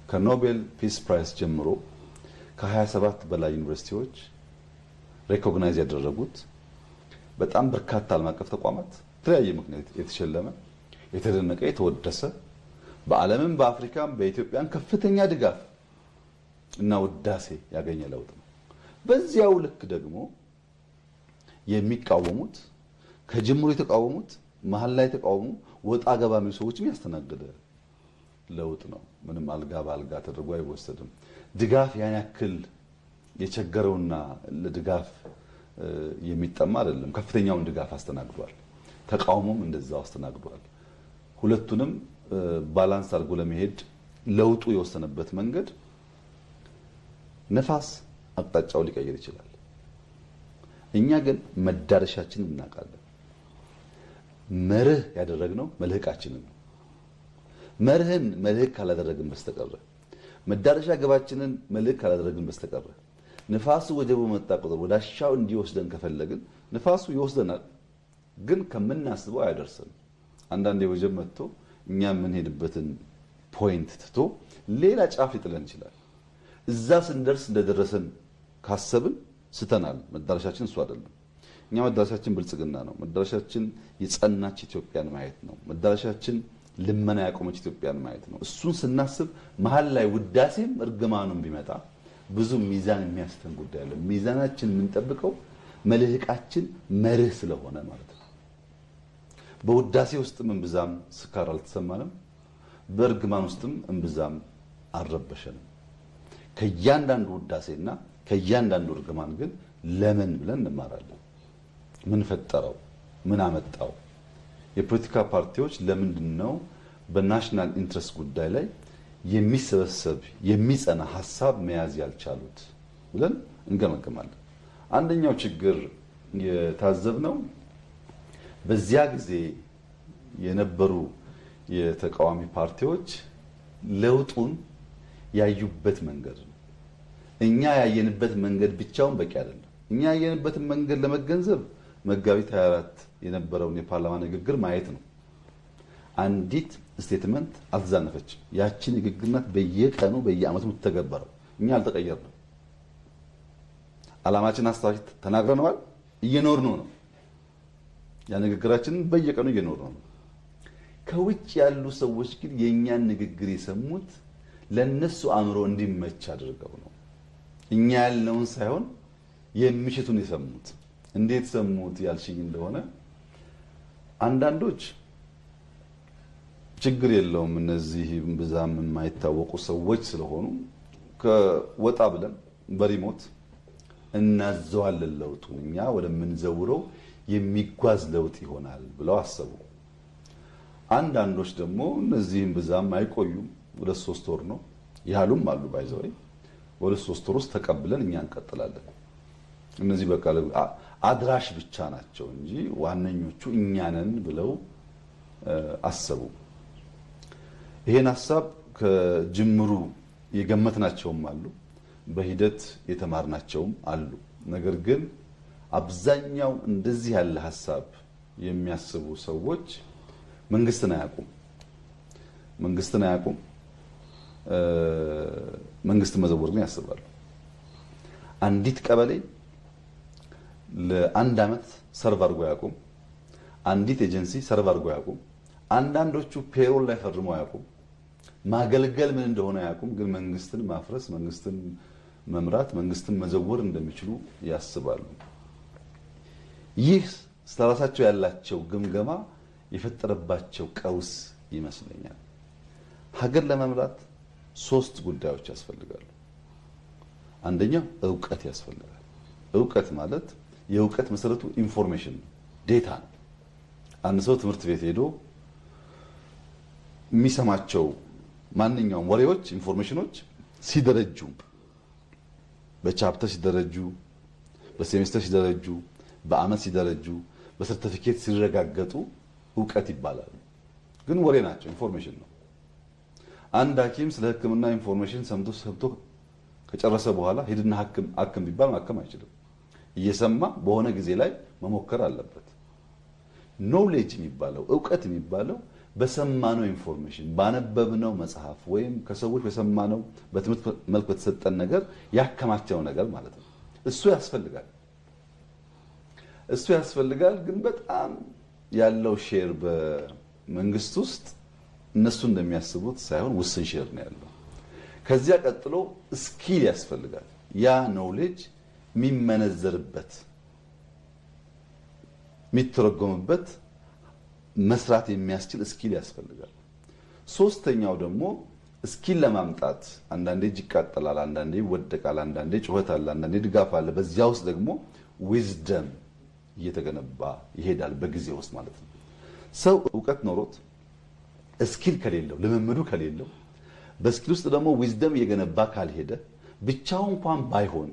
ከ Nobel Peace Prize ጀምሮ ከ27 በላይ ዩኒቨርሲቲዎች recognize ያደረጉት፣ በጣም በርካታ ዓለም አቀፍ ተቋማት የተለያየ ምክንያት የተሸለመ፣ የተደነቀ፣ የተወደሰ፣ በዓለምም በአፍሪካም በኢትዮጵያም ከፍተኛ ድጋፍ እና ውዳሴ ያገኘ ለውጥ ነው። በዚያው ልክ ደግሞ የሚቃወሙት፣ ከጅምሩ የተቃወሙት፣ መሀል ላይ የተቃወሙ፣ ወጣ ገባ የሚሉ ሰዎችም ያስተናገደ ለውጥ ነው። ምንም አልጋ በአልጋ ተደርጎ አይወሰድም። ድጋፍ ያን ያክል የቸገረውና ለድጋፍ የሚጠማ አይደለም። ከፍተኛውን ድጋፍ አስተናግዷል። ተቃውሞም እንደዛው አስተናግዷል። ሁለቱንም balance አድርጎ ለመሄድ ለውጡ የወሰነበት መንገድ፣ ነፋስ አቅጣጫው ሊቀይር ይችላል። እኛ ግን መዳረሻችንን እናውቃለን። መርህ ያደረግነው መልህቃችንን ነው። መርህን መልህቅ ካላደረግን በስተቀረ፣ መዳረሻ ግባችንን መልህቅ ካላደረግን በስተቀረ፣ ንፋሱ ወጀቡ መጣ ቁጥር ወዳሻው እንዲወስደን ከፈለግን ንፋሱ ይወስደናል፣ ግን ከምናስበው አያደርሰንም። አንዳንዴ ወጀብ መጥቶ እኛ የምንሄድበትን point ትቶ ሌላ ጫፍ ሊጥለን ይችላል። እዛ ስንደርስ እንደደረሰን ካሰብን ስተናል። መዳረሻችን እሱ አይደለም። እኛ መዳረሻችን ብልጽግና ነው። መዳረሻችን የጸናች ኢትዮጵያን ማየት ነው። መዳረሻችን ልመና ያቆመች ኢትዮጵያን ማየት ነው። እሱን ስናስብ መሀል ላይ ውዳሴም እርግማኑም ቢመጣ ብዙ ሚዛን የሚያስተን ጉዳይ አለ። ሚዛናችን የምንጠብቀው መልህቃችን መርህ ስለሆነ ማለት ነው። በውዳሴ ውስጥም እምብዛም ስካር አልተሰማንም፣ በእርግማን ውስጥም እምብዛም አልረበሸንም። ከእያንዳንዱ ውዳሴና ከእያንዳንዱ እርግማን ግን ለምን ብለን እንማራለን። ምን ፈጠረው? ምን አመጣው? የፖለቲካ ፓርቲዎች ለምንድን ነው በ national interest ጉዳይ ላይ የሚሰበሰብ የሚጸና ሀሳብ መያዝ ያልቻሉት ብለን እንገመግማለን። አንደኛው ችግር የታዘብነው በዚያ ጊዜ የነበሩ የተቃዋሚ ፓርቲዎች ለውጡን ያዩበት መንገድ ነው። እኛ ያየንበት መንገድ ብቻውን በቂ አይደለም። እኛ ያየንበትን መንገድ ለመገንዘብ መጋቢት 24 የነበረውን የፓርላማ ንግግር ማየት ነው። አንዲት statement አልተዛነፈችም። ያቺ ንግግር ናት በየቀኑ በየዓመቱ የምትተገበረው። እኛ አልተቀየርንም። ዓላማችን አስታዋሽ ተናግረነዋል፣ እየኖርነው ነው። ያ ንግግራችንን በየቀኑ እየኖርነው ነው። ከውጭ ያሉ ሰዎች ግን የእኛን ንግግር የሰሙት ለነሱ አእምሮ እንዲመች አድርገው ነው። እኛ ያልነውን ሳይሆን የሚሽቱን የሰሙት። እንዴት ሰሙት ያልሽኝ እንደሆነ፣ አንዳንዶች ችግር የለውም፣ እነዚህ ብዛም የማይታወቁ ሰዎች ስለሆኑ ከወጣ ብለን በ remote እናዘዋለን ለውጡን፣ እኛ ወደምንዘውረው የሚጓዝ ለውጥ ይሆናል ብለው አሰቡ። አንዳንዶች ደግሞ እነዚህም ብዛም አይቆዩም፣ 2-3 ወር ነው ያሉም አሉ። By the way በ2-3 ወር ውስጥ ተቀብለን እኛ እንቀጥላለን። እነዚህ በቃ አድራሽ ብቻ ናቸው እንጂ ዋነኞቹ እኛ ነን ብለው አሰቡ። ይሄን ሀሳብ ከጅምሩ የገመትናቸውም አሉ፣ በሂደት የተማርናቸውም አሉ። ነገር ግን አብዛኛው እንደዚህ ያለ ሀሳብ የሚያስቡ ሰዎች መንግስትን አያውቁም። መንግስትን አያውቁም። መንግስትን መዘወር ግን ያስባሉ። አንዲት ቀበሌ ለአንድ ዓመት serve አድርጎ አያውቁም። አንዲት ኤጀንሲ serve አድርጎ አያውቁም። አንዳንዶቹ payroll ላይ ፈርመው አያውቁም። ማገልገል ምን እንደሆነ አያውቁም። ግን መንግስትን ማፍረስ፣ መንግስትን መምራት፣ መንግስትን መዘወር እንደሚችሉ ያስባሉ። ይህ ስለራሳቸው ያላቸው ግምገማ የፈጠረባቸው ቀውስ ይመስለኛል። ሀገር ለመምራት ሶስት ጉዳዮች ያስፈልጋሉ። አንደኛው እውቀት ያስፈልጋል። እውቀት ማለት የእውቀት መሰረቱ information ነው፣ data ነው። አንድ ሰው ትምህርት ቤት ሄዶ የሚሰማቸው ማንኛውም ወሬዎች፣ information ኖች ሲደረጁ፣ በ chapter ሲደረጁ፣ በሴሜስተር ሲደረጁ፣ በአመት ሲደረጁ፣ በሰርቲፊኬት ሲረጋገጡ እውቀት ይባላሉ። ግን ወሬ ናቸው፣ information ነው። አንድ ሐኪም ስለ ሕክምና information ሰምቶ ሰምቶ ከጨረሰ በኋላ ሂድና ሐክም አክም ቢባል ማከም አይችልም። እየሰማ በሆነ ጊዜ ላይ መሞከር አለበት። Knowledge የሚባለው፣ እውቀት የሚባለው በሰማነው information፣ ባነበብነው መጽሐፍ ወይም ከሰዎች በሰማነው፣ በትምህርት መልክ በተሰጠን ነገር ያከማቸው ነገር ማለት ነው። እሱ ያስፈልጋል። እሱ ያስፈልጋል። ግን በጣም ያለው share በመንግስት ውስጥ እነሱ እንደሚያስቡት ሳይሆን ውስን share ነው ያለው። ከዚያ ቀጥሎ skill ያስፈልጋል። ያ knowledge የሚመነዘርበት፣ የሚተረጎምበት፣ መስራት የሚያስችል skill ያስፈልጋል። ሶስተኛው ደግሞ skill ለማምጣት አንዳንዴ እጅ ይቃጠላል፣ አንዳንዴ ይወደቃል፣ አንዳንዴ ጩኸት አለ፣ አንዳንዴ ድጋፍ አለ። በዚያ ውስጥ ደግሞ wisdom እየተገነባ ይሄዳል በጊዜ ውስጥ ማለት ነው። ሰው እውቀት ኖሮት skill ከሌለው፣ ልምምዱ ከሌለው፣ በ skill ውስጥ ደግሞ wisdom እየገነባ ካልሄደ፣ ብቻው እንኳን ባይሆን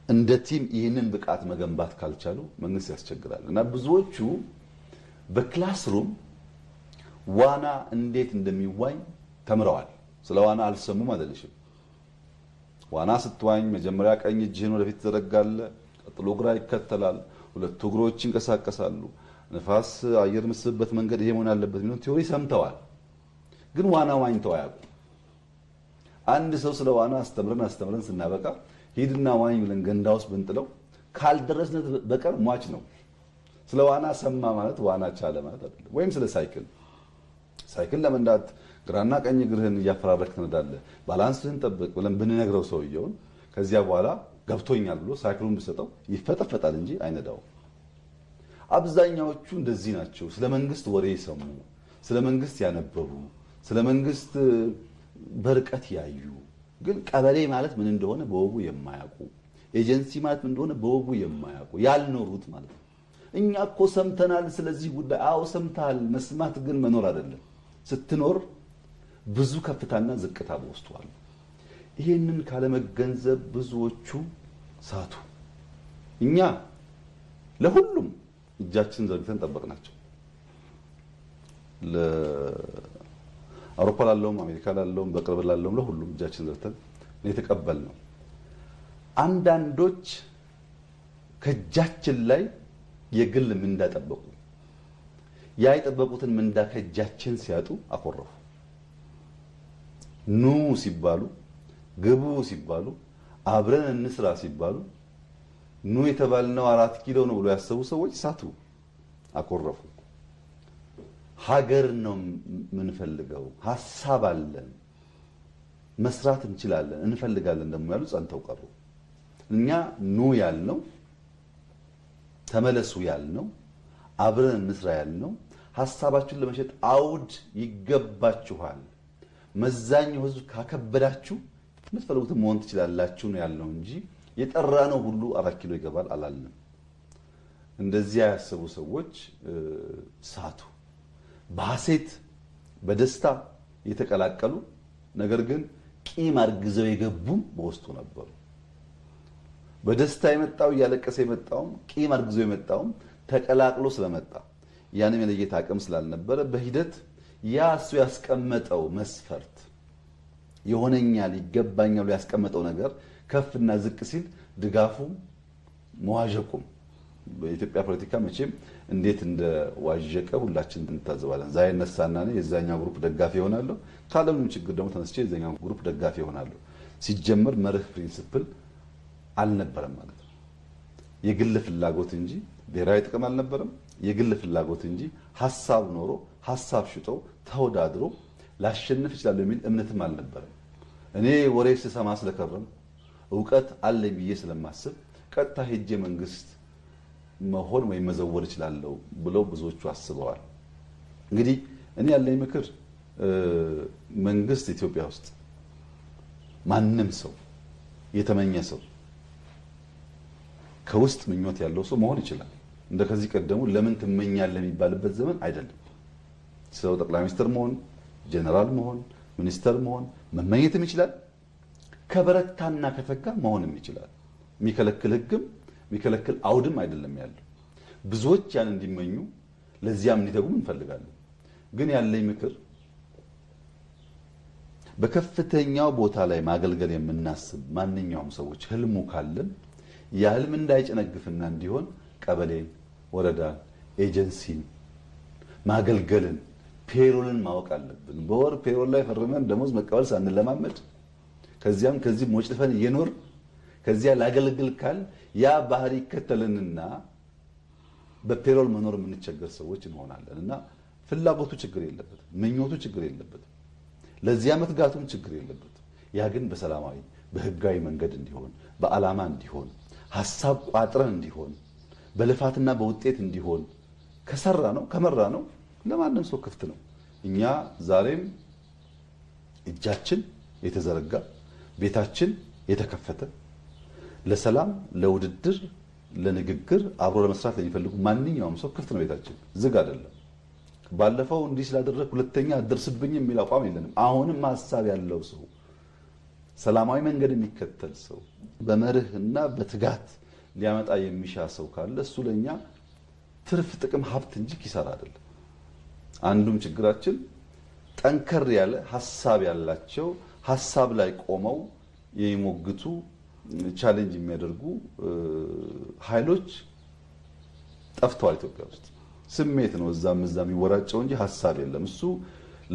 እንደ team ይህንን ብቃት መገንባት ካልቻሉ መንግስት ያስቸግራል። እና ብዙዎቹ በ classroom ዋና እንዴት እንደሚዋኝ ተምረዋል። ስለ ዋና አልሰሙም አይደለሽም። ዋና ስትዋኝ መጀመሪያ ቀኝ እጅህን ወደፊት ትዘረጋለህ፣ ቀጥሎ ግራ ይከተላል፣ ሁለቱ እግሮች ይንቀሳቀሳሉ፣ ንፋስ አየር የምትስብበት መንገድ ይሄ መሆን አለበት የሚለውን theory ሰምተዋል። ግን ዋና ዋኝተው አያውቁም። አንድ ሰው ስለ ዋና አስተምረን አስተምረን ስናበቃ ሂድና ዋኝ ብለን ገንዳ ውስጥ ብንጥለው ካልደረስነት በቀር ሟች ነው። ስለ ዋና ሰማ ማለት ዋና ቻለ ማለት አይደለም። ወይም ስለ ሳይክል፣ ሳይክል ለመንዳት ግራና ቀኝ እግርህን እያፈራረክ ትነዳለህ፣ balance ህን ጠብቅ ብለን ብንነግረው ሰውየውን ከዚያ በኋላ ገብቶኛል ብሎ ሳይክሉን ብሰጠው ይፈጠፈጣል እንጂ አይነዳውም። አብዛኛዎቹ እንደዚህ ናቸው። ስለ መንግስት ወሬ የሰሙ፣ ስለ መንግስት ያነበቡ፣ ስለ መንግስት በርቀት ያዩ፣ ግን ቀበሌ ማለት ምን እንደሆነ በወጉ የማያውቁ፣ ኤጀንሲ ማለት ምን እንደሆነ በወጉ የማያውቁ፣ ያልኖሩት ማለት ነው። እኛ እኮ ሰምተናል ስለዚህ ጉዳይ። አዎ ሰምተሃል። መስማት ግን መኖር አይደለም። ስትኖር ብዙ ከፍታና ዝቅታ በውስጡ አሉ። ይሄንን ካለመገንዘብ ብዙዎቹ ሳቱ። እኛ ለሁሉም እጃችን ዘርግተን ጠበቅናቸው። ለአውሮፓ ላለውም፣ አሜሪካ ላለውም፣ በቅርብ ላለውም ለሁሉም እጃችን ዘርግተን የተቀበልነው። አንዳንዶች ከእጃችን ላይ የግል ምንዳ ጠበቁ። ያ የጠበቁትን ምንዳ ከእጃችን ሲያጡ አኮረፉ። ኑ ሲባሉ፣ ግቡ ሲባሉ፣ አብረን እንስራ ሲባሉ ኑ የተባልነው 4 ኪሎ ነው ብሎ ያሰቡ ሰዎች ሳቱ፣ አኮረፉ። ሀገር ነው የምንፈልገው፣ ሀሳብ አለን፣ መስራት እንችላለን፣ እንፈልጋለን ደግሞ ያሉ ጸንተው ቀሩ። እኛ ኑ ያልነው፣ ተመለሱ ያልነው፣ አብረን እንስራ ያልነው ሀሳባችሁን ለመሸጥ አውድ ይገባችኋል፣ መዛኛው ህዝብ ካከበዳችሁ የምትፈልጉትን መሆን ትችላላችሁ ነው ያልነው እንጂ የጠራነው ሁሉ 4 ኪሎ ይገባል አላልንም። እንደዚያ ያሰቡ ሰዎች ሳቱ። በሐሴት በደስታ የተቀላቀሉ ነገር ግን ቂም አርግዘው የገቡም በውስጡ ነበሩ። በደስታ የመጣው፣ እያለቀሰ የመጣውም፣ ቂም አርግዞ የመጣውም ተቀላቅሎ ስለመጣ ያንም የለየት አቅም ስላልነበረ በሂደት ያ እሱ ያስቀመጠው መስፈርት፣ ይሆነኛል፣ ይገባኛል ያስቀመጠው ነገር ከፍና ዝቅ ሲል ድጋፉም መዋዠቁም፣ በኢትዮጵያ ፖለቲካ መቼም እንዴት እንደዋዠቀ ሁላችን እንታዘባለን። ዛሬ እነሳና እኔ የዛኛው group ደጋፊ እሆናለሁ፣ ካለምንም ችግር ደግሞ ተነስቼ የዛኛው group ደጋፊ እሆናለሁ። ሲጀመር መርህ principle አልነበረም ማለት ነው። የግል ፍላጎት እንጂ ብሔራዊ ጥቅም አልነበረም። የግል ፍላጎት እንጂ ሀሳብ ኖሮ ሀሳብ ሽጦ ተወዳድሮ ላሸንፍ እችላለሁ የሚል እምነትም አልነበረም። እኔ ወሬ ስሰማ ስለከረም፣ እውቀት አለኝ ብዬ ስለማስብ ቀጥታ ሄጄ መንግስት መሆን ወይም መዘወር እችላለሁ ብለው ብዙዎቹ አስበዋል። እንግዲህ እኔ ያለኝ ምክር መንግስት ኢትዮጵያ ውስጥ ማንም ሰው፣ የተመኘ ሰው፣ ከውስጥ ምኞት ያለው ሰው መሆን ይችላል። እንደ ከዚህ ቀደሙ ለምን ትመኛለህ የሚባልበት ዘመን አይደለም። ሰው ጠቅላይ ሚኒስትር መሆን፣ ጀነራል መሆን፣ ሚኒስተር መሆን መመኘትም ይችላል። ከበረታና ከተጋ መሆንም ይችላል። የሚከለክል ሕግም የሚከለክል አውድም አይደለም ያለው። ብዙዎች ያን እንዲመኙ ለዚያም እንዲተጉም እንፈልጋለን። ግን ያለኝ ምክር በከፍተኛው ቦታ ላይ ማገልገል የምናስብ ማንኛውም ሰዎች ህልሙ ካለን ያ ህልም እንዳይጨነግፍና እንዲሆን ቀበሌን፣ ወረዳን፣ ኤጀንሲን ማገልገልን payroll ን ማወቅ አለብን። በወር payroll ላይ ፈርመን ደሞዝ መቀበል ሳንለማመድ ከዚያም ከዚህ ሞጭልፈን እየኖር ከዚያ ላገልግል ካል ያ ባህሪ ይከተልንና በ payroll መኖር የምንቸገር ሰዎች እንሆናለን። እና ፍላጎቱ ችግር የለበትም፣ ምኞቱ ችግር የለበትም፣ ለዚያ መትጋቱም ችግር የለበትም። ያ ግን በሰላማዊ በህጋዊ መንገድ እንዲሆን፣ በዓላማ እንዲሆን፣ ሀሳብ ቋጥረን እንዲሆን፣ በልፋትና በውጤት እንዲሆን ከሰራ ነው ከመራ ነው ለማንም ሰው ክፍት ነው። እኛ ዛሬም እጃችን የተዘረጋ ቤታችን የተከፈተ ለሰላም፣ ለውድድር፣ ለንግግር አብሮ ለመስራት ለሚፈልጉ ማንኛውም ሰው ክፍት ነው። ቤታችን ዝግ አይደለም። ባለፈው እንዲህ ስላደረግ ሁለተኛ አትደርስብኝም የሚል አቋም የለንም። አሁንም ሀሳብ ያለው ሰው፣ ሰላማዊ መንገድ የሚከተል ሰው፣ በመርህና በትጋት ሊያመጣ የሚሻ ሰው ካለ እሱ ለእኛ ትርፍ ጥቅም ሀብት እንጂ ኪሳራ አይደለም። አንዱም ችግራችን ጠንከር ያለ ሀሳብ ያላቸው፣ ሀሳብ ላይ ቆመው የሚሞግቱ፣ challenge የሚያደርጉ ኃይሎች ጠፍተዋል። ኢትዮጵያ ውስጥ ስሜት ነው እዛም እዛም የሚወራጨው እንጂ ሀሳብ የለም። እሱ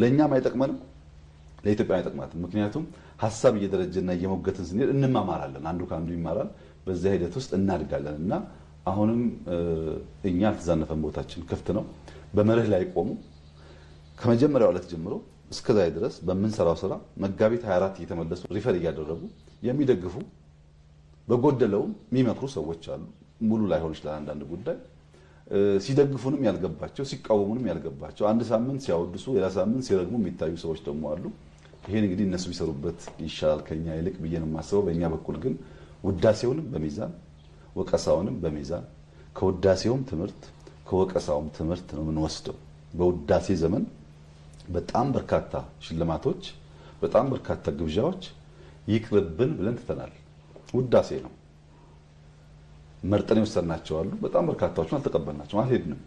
ለእኛም አይጠቅመንም፣ ለኢትዮጵያ አይጠቅማትም። ምክንያቱም ሀሳብ እየደረጀና እየሞገትን ስንሄድ እንማማራለን፣ አንዱ ከአንዱ ይማራል። በዚያ ሂደት ውስጥ እናድጋለን እና አሁንም እኛ አልተዛነፈን፣ ቦታችን ክፍት ነው። በመርህ ላይ ቆሙ። ከመጀመሪያው ዕለት ጀምሮ እስከዛ ድረስ በምንሰራው ስራ መጋቢት 24 እየተመለሱ refer እያደረጉ የሚደግፉ፣ በጎደለውም የሚመክሩ ሰዎች አሉ። ሙሉ ላይሆን ይችላል አንዳንድ ጉዳይ። ሲደግፉንም ያልገባቸው፣ ሲቃወሙንም ያልገባቸው፣ አንድ ሳምንት ሲያወድሱ ሌላ ሳምንት ሲረግሙ የሚታዩ ሰዎች ደግሞ አሉ። ይሄን እንግዲህ እነሱ ቢሰሩበት ይሻላል ከኛ ይልቅ ብዬ ነው የማስበው። በእኛ በኩል ግን ውዳሴውንም በሚዛን፣ ወቀሳውንም በሚዛን፣ ከውዳሴውም ትምህርት ከወቀሳውም ትምህርት ነው የምንወስደው። በውዳሴ ዘመን በጣም በርካታ ሽልማቶች፣ በጣም በርካታ ግብዣዎች ይቅርብን ብለን ትተናል። ውዳሴ ነው መርጠን የወሰድናቸው አሉ። በጣም በርካታዎችን አልተቀበልናቸውም፣ አልሄድንም።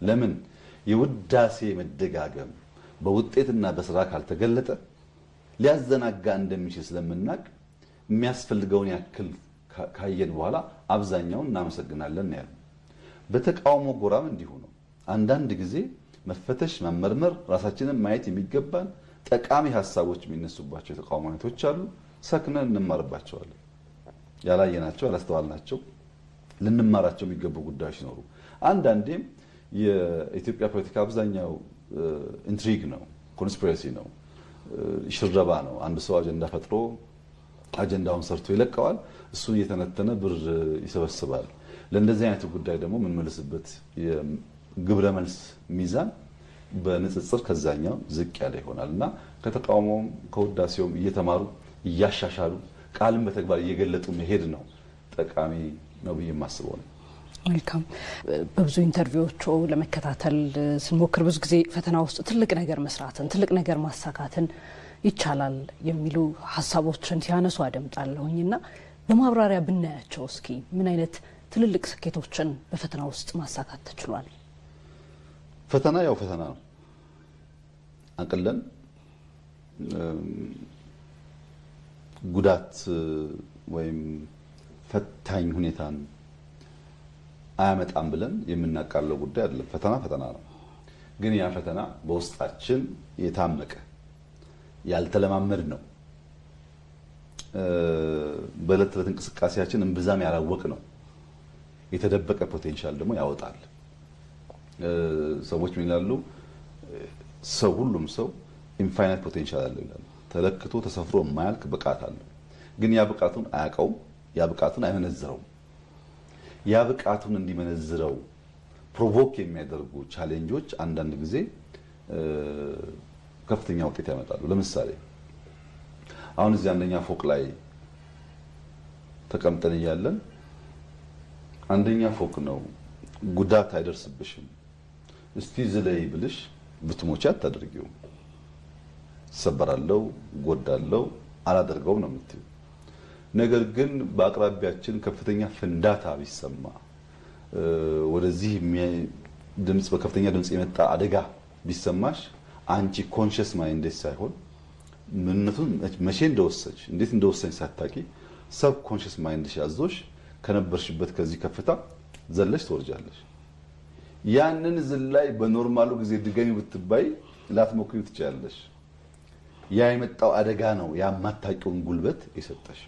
ለምን? የውዳሴ መደጋገም በውጤትና በስራ ካልተገለጠ ሊያዘናጋ እንደሚችል ስለምናቅ የሚያስፈልገውን ያክል ካየን በኋላ አብዛኛውን እናመሰግናለን ያሉ። በተቃውሞ ጎራም እንዲሁ ነው። አንዳንድ ጊዜ መፈተሽ፣ መመርመር፣ ራሳችንን ማየት የሚገባን ጠቃሚ ሀሳቦች የሚነሱባቸው የተቃውሞ አይነቶች አሉ። ሰክነን እንማርባቸዋለን። ያላየናቸው፣ ያላስተዋልናቸው፣ ልንማራቸው የሚገቡ ጉዳዮች ሲኖሩ፣ አንዳንዴም የኢትዮጵያ ፖለቲካ አብዛኛው intrigue ነው፣ conspiracy ነው፣ ሽረባ ነው። አንድ ሰው አጀንዳ ፈጥሮ አጀንዳውን ሰርቶ ይለቀዋል። እሱን እየተነተነ ብር ይሰበስባል። ለእንደዚህ አይነቱ ጉዳይ ደግሞ የምንመልስበት የግብረ መልስ ሚዛን በንጽጽር ከዛኛው ዝቅ ያለ ይሆናል እና ከተቃውሞውም ከውዳሴውም እየተማሩ፣ እያሻሻሉ፣ ቃልን በተግባር እየገለጡ መሄድ ነው ጠቃሚ ነው ብዬ የማስበው ነው። መልካም። በብዙ interview ዎቹ ለመከታተል ስንሞክር ብዙ ጊዜ ፈተና ውስጥ ትልቅ ነገር መስራትን፣ ትልቅ ነገር ማሳካትን ይቻላል የሚሉ ሀሳቦችን ሲያነሱ አደምጣለሁኝ እና በማብራሪያ ብናያቸው እስኪ ምን አይነት ትልልቅ ስኬቶችን በፈተና ውስጥ ማሳካት ተችሏል? ፈተና ያው ፈተና ነው። አቅለን ጉዳት ወይም ፈታኝ ሁኔታን አያመጣም ብለን የምናቃለው ጉዳይ አይደለም። ፈተና ፈተና ነው። ግን ያ ፈተና በውስጣችን የታመቀ፣ ያልተለማመድ ነው፣ በዕለት ተዕለት እንቅስቃሴያችን እምብዛም ያላወቅ ነው፣ የተደበቀ potential ደግሞ ያወጣል። ሰዎች ምን ይላሉ? ሰው ሁሉም ሰው infinite potential አለው ይላሉ። ተለክቶ ተሰፍሮ የማያልቅ ብቃት አለው። ግን ያ ብቃቱን አያውቀውም። ያ ብቃቱን አይመነዝረውም። ያ ብቃቱን እንዲመነዝረው provoke የሚያደርጉ challenge ኦች አንዳንድ ጊዜ ከፍተኛ ውጤት ያመጣሉ። ለምሳሌ አሁን እዚህ አንደኛ ፎቅ ላይ ተቀምጠን እያለን አንደኛ ፎቅ ነው፣ ጉዳት አይደርስብሽም፣ እስቲ ዝለይ ብልሽ ብትሞቺ አታደርጊውም። እሰበራለሁ፣ እጎዳለሁ፣ አላደርገውም ነው የምትይው። ነገር ግን በአቅራቢያችን ከፍተኛ ፍንዳታ ቢሰማ፣ ወደዚህ ድምጽ በከፍተኛ ድምጽ የመጣ አደጋ ቢሰማሽ፣ አንቺ conscious mind ሳይሆን ምንነቱን መቼ እንደወሰንሽ፣ እንዴት እንደወሰንሽ ሳታቂ subconscious mind ሽ አዞሽ ከነበርሽበት ከዚህ ከፍታ ዘለሽ ትወርጃለሽ። ያንን ዝላይ በ normal ኡ ጊዜ ድገሚ ብትባይ ላትሞክሪው ትችያለሽ። ያ የመጣው አደጋ ነው የማታውቂውን ጉልበት የሰጠሽ።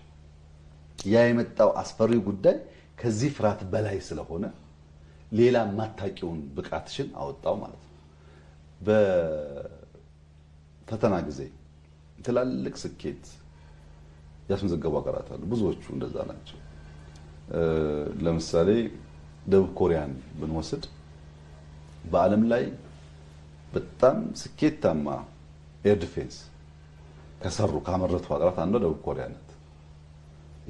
ያ የመጣው አስፈሪው ጉዳይ ከዚህ ፍርሃት በላይ ስለሆነ ሌላ የማታውቂውን ብቃትሽን አወጣው ማለት ነው። በፈተና ጊዜ ትላልቅ ስኬት ያስመዘገቡ ሀገራት አሉ። ብዙዎቹ እንደዛ ናቸው። ለምሳሌ ደቡብ ኮሪያን ብንወስድ በዓለም ላይ በጣም ስኬታማ air defense ከሰሩ፣ ካመረቱ ሀገራት አንዷ ደቡብ ኮሪያ ናት።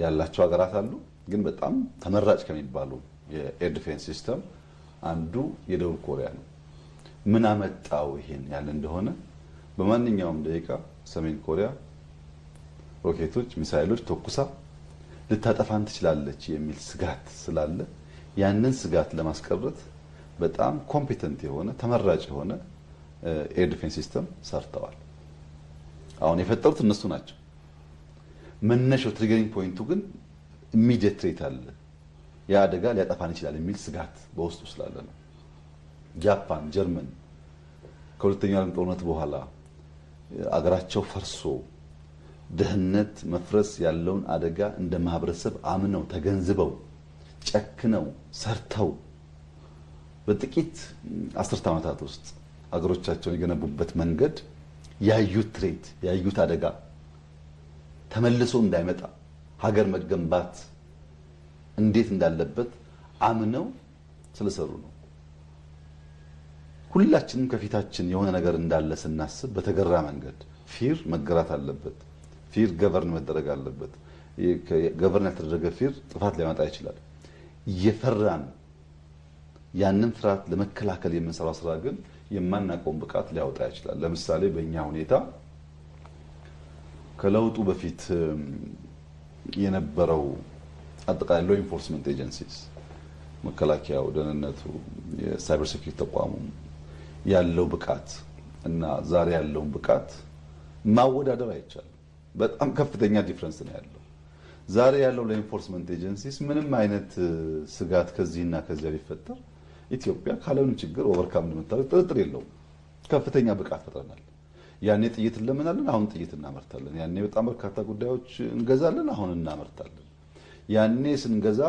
ያላቸው ሀገራት አሉ፣ ግን በጣም ተመራጭ ከሚባሉ የ air defense system አንዱ የደቡብ ኮሪያ ነው። ምን አመጣው ይሄን ያለ እንደሆነ በማንኛውም ደቂቃ ሰሜን ኮሪያ ሮኬቶች፣ ሚሳይሎች ተኩሳ ልታጠፋን ትችላለች የሚል ስጋት ስላለ ያንን ስጋት ለማስቀረት በጣም competent የሆነ፣ ተመራጭ የሆነ air defense system ሰርተዋል። አሁን የፈጠሩት እነሱ ናቸው። መነሻው triggering point ኡ ግን immediate threat አለ፣ ያ አደጋ ሊያጠፋን ይችላል የሚል ስጋት በውስጡ ስላለ ነው። ጃፓን፣ ጀርመን ከሁለተኛው ዓለም ጦርነት በኋላ አገራቸው ፈርሶ ድህነት፣ መፍረስ ያለውን አደጋ እንደ ማህበረሰብ አምነው፣ ተገንዝበው፣ ጨክነው ሰርተው በጥቂት አስርተ ዓመታት ውስጥ አገሮቻቸውን የገነቡበት መንገድ ያዩት threat፣ ያዩት አደጋ ተመልሶ እንዳይመጣ ሀገር መገንባት እንዴት እንዳለበት አምነው ስለሰሩ ነው። ሁላችንም ከፊታችን የሆነ ነገር እንዳለ ስናስብ በተገራ መንገድ fear መገራት አለበት። Fear govern መደረግ አለበት። Govern ያልተደረገ fear ጥፋት ሊያመጣ ይችላል። እየፈራን ያንን ፍርሃት ለመከላከል የምንሰራው ስራ ግን የማናውቀውን ብቃት ሊያወጣ ይችላል። ለምሳሌ በእኛ ሁኔታ ከለውጡ በፊት የነበረው አጠቃላይ law enforcement agencies፣ መከላከያው፣ ደህንነቱ፣ የ cyber security ተቋሙ ያለው ብቃት እና ዛሬ ያለውን ብቃት ማወዳደር አይቻልም። በጣም ከፍተኛ difference ነው ያለው። ዛሬ ያለው law enforcement agencies ምንም አይነት ስጋት ከዚህና ከዚያ ቢፈጠር ኢትዮጵያ ካለምንም ችግር overcome እንደምታደርግ ጥርጥር የለውም። ከፍተኛ ብቃት ፈጥረናል። ያኔ ጥይት እንለምናለን፣ አሁን ጥይት እናመርታለን። ያኔ በጣም በርካታ ጉዳዮች እንገዛለን፣ አሁን እናመርታለን። ያኔ ስንገዛ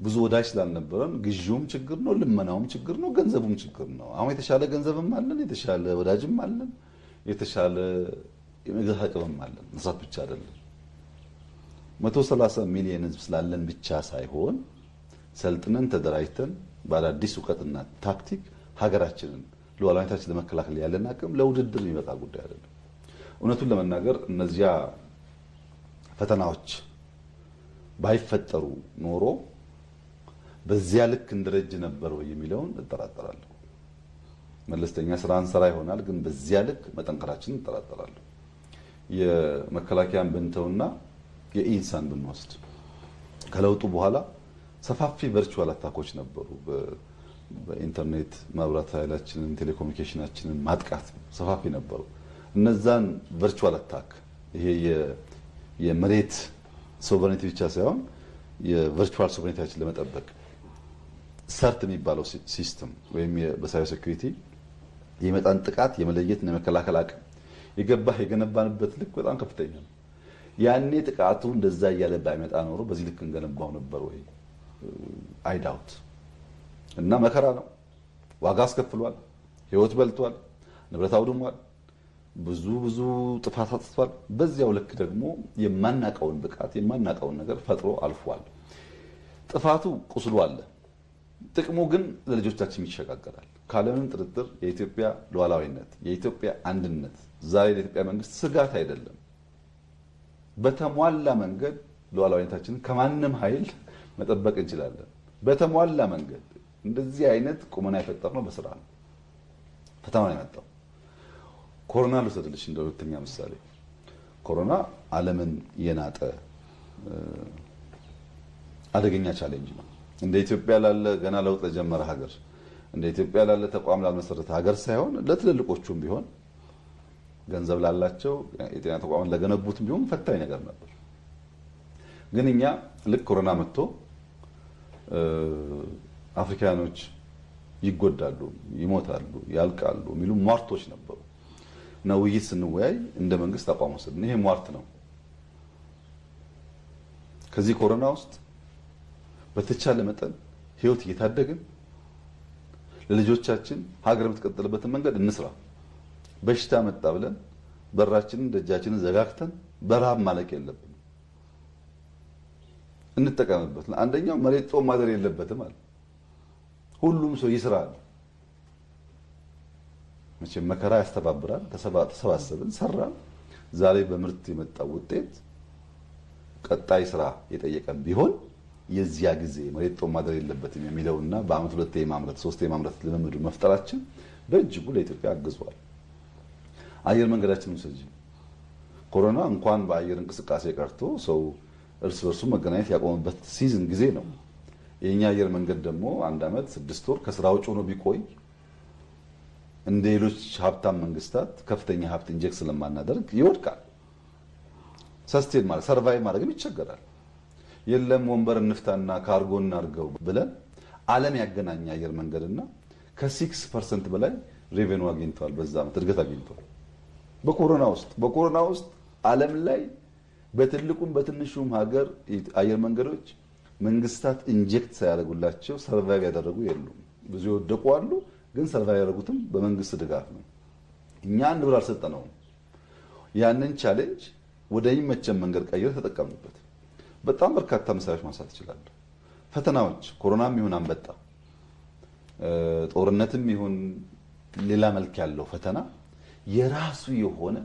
ብዙ ወዳጅ ስላልነበረን ግዢውም ችግር ነው፣ ልመናውም ችግር ነው፣ ገንዘቡም ችግር ነው። አሁን የተሻለ ገንዘብም አለን፣ የተሻለ ወዳጅም አለን፣ የተሻለ የመግዛት አቅምም አለን። መስራት ብቻ አይደለም። 130 ሚሊዮን ህዝብ ስላለን ብቻ ሳይሆን ሰልጥነን፣ ተደራጅተን፣ በአዳዲስ እውቀትና ታክቲክ ሀገራችንን ሉዓላዊነታችን ለመከላከል ያለን አቅም ለውድድር የሚበቃ ጉዳይ አይደለም። እውነቱን ለመናገር እነዚያ ፈተናዎች ባይፈጠሩ ኖሮ በዚያ ልክ እንደረጅ ነበር ወይ የሚለውን እጠራጠራለሁ። መለስተኛ ስራ እንሰራ ይሆናል፣ ግን በዚያ ልክ መጠንከራችንን እጠራጠራለሁ። የመከላከያን ብንተውና የኢንሳን ብንወስድ ከለውጡ በኋላ ሰፋፊ virtual attack ኦች ነበሩ። በኢንተርኔት መብራት ኃይላችንን፣ ቴሌኮሙኒኬሽናችንን ማጥቃት ሰፋፊ ነበሩ። እነዛን virtual attack ይሄ የመሬት sovereignty ብቻ ሳይሆን የ virtual sovereignty ያችን ለመጠበቅ CERT የሚባለው system ወይም በ cyber security የመጣን ጥቃት የመለየትና የመከላከል አቅም የገነባንበት ልክ በጣም ከፍተኛ ነው። ያኔ ጥቃቱ እንደዛ እያለ ባይመጣ ኖሮ በዚህ ልክ እንገነባው ነበር ወይ? I doubt። እና መከራ ነው። ዋጋ አስከፍሏል። ህይወት በልቷል። ንብረት አውድሟል። ብዙ ብዙ ጥፋት አጥፍቷል። በዚያው ልክ ደግሞ የማናቀውን ብቃት፣ የማናቀውን ነገር ፈጥሮ አልፏል። ጥፋቱ ቁስሉ አለ። ጥቅሙ ግን ለልጆቻችን ይሸጋገራል። ካለምንም ጥርጥር የኢትዮጵያ ሉዓላዊነት፣ የኢትዮጵያ አንድነት ዛሬ ለኢትዮጵያ መንግስት ስጋት አይደለም። በተሟላ መንገድ ሉዓላዊነታችንን ከማንም ኃይል መጠበቅ እንችላለን። በተሟላ መንገድ እንደዚህ አይነት ቁመና የፈጠርነው በስራ ነው። ፈተና ነው ያመጣው። ኮሮና ልውሰድልሽ እንደ ሁለተኛ ምሳሌ። ኮሮና ዓለምን የናጠ አደገኛ challenge ነው። እንደ ኢትዮጵያ ላለ ገና ለውጥ ለጀመረ ሀገር፣ እንደ ኢትዮጵያ ላለ ተቋም ላልመሰረተ ሀገር ሳይሆን ለትልልቆቹም ቢሆን፣ ገንዘብ ላላቸው፣ የጤና ተቋምን ለገነቡትም ቢሆን ፈታኝ ነገር ነበር። ግን እኛ ልክ ኮሮና መጥቶ አፍሪካኖች ይጎዳሉ፣ ይሞታሉ፣ ያልቃሉ የሚሉ ሟርቶች ነበሩ እና ውይይት ስንወያይ እንደ መንግስት አቋም ወሰድን። ይሄ ሟርት ነው። ከዚህ ኮሮና ውስጥ በተቻለ መጠን ህይወት እየታደግን ለልጆቻችን ሀገር የምትቀጥልበትን መንገድ እንስራ። በሽታ መጣ ብለን በራችንን ደጃችንን ዘጋግተን በረሃብ ማለቅ የለብንም። እንጠቀምበት። አንደኛው መሬት ጦም ማደር የለበትም አለ። ሁሉም ሰው ይስራ አለ። መቼም መከራ ያስተባብራል። ተሰባሰብን፣ ሰራን። ዛሬ በምርት የመጣው ውጤት ቀጣይ ስራ የጠየቀን ቢሆን የዚያ ጊዜ መሬት ጦም ማደር የለበትም የሚለውና በአመት ሁለቴ የማምረት፣ ሶስቴ የማምረት ልምምዱ መፍጠራችን በእጅጉ ለኢትዮጵያ አግዟል። አየር መንገዳችንን ውሰጂ። ኮሮና እንኳን በአየር እንቅስቃሴ ቀርቶ ሰው እርስ በርሱ መገናኘት ያቆመበት season ጊዜ ነው። የኛ አየር መንገድ ደግሞ አንድ ዓመት 6 ወር ከስራ ውጭ ሆኖ ቢቆይ እንደ ሌሎች ሀብታም መንግስታት ከፍተኛ ሀብት inject ስለማናደርግ ይወድቃል። Sustain ማለት survive ማድረግም ይቸገራል። የለም ወንበር እንፍታና ካርጎ እናድርገው ብለን ዓለም ያገናኘ አየር መንገድና ከ6% በላይ revenue አግኝተዋል። በዛ ዓመት እድገት አግኝተዋል። በኮሮና ውስጥ ዓለም ላይ በትልቁም በትንሹም ሀገር አየር መንገዶች መንግስታት inject ሳያደርጉላቸው survive ያደረጉ የሉም። ብዙ የወደቁ አሉ፣ ግን survive ያደረጉትም በመንግስት ድጋፍ ነው። እኛ 1 ብር አልሰጠነውም። ያንን challenge ወደሚመቸን መንገድ ቀይረን ተጠቀምንበት። በጣም በርካታ ምሳሌዎች ማንሳት እችላለሁ። ፈተናዎች ኮሮናም ይሁን አንበጣ፣ ጦርነትም ይሁን ሌላ መልክ ያለው ፈተና የራሱ የሆነ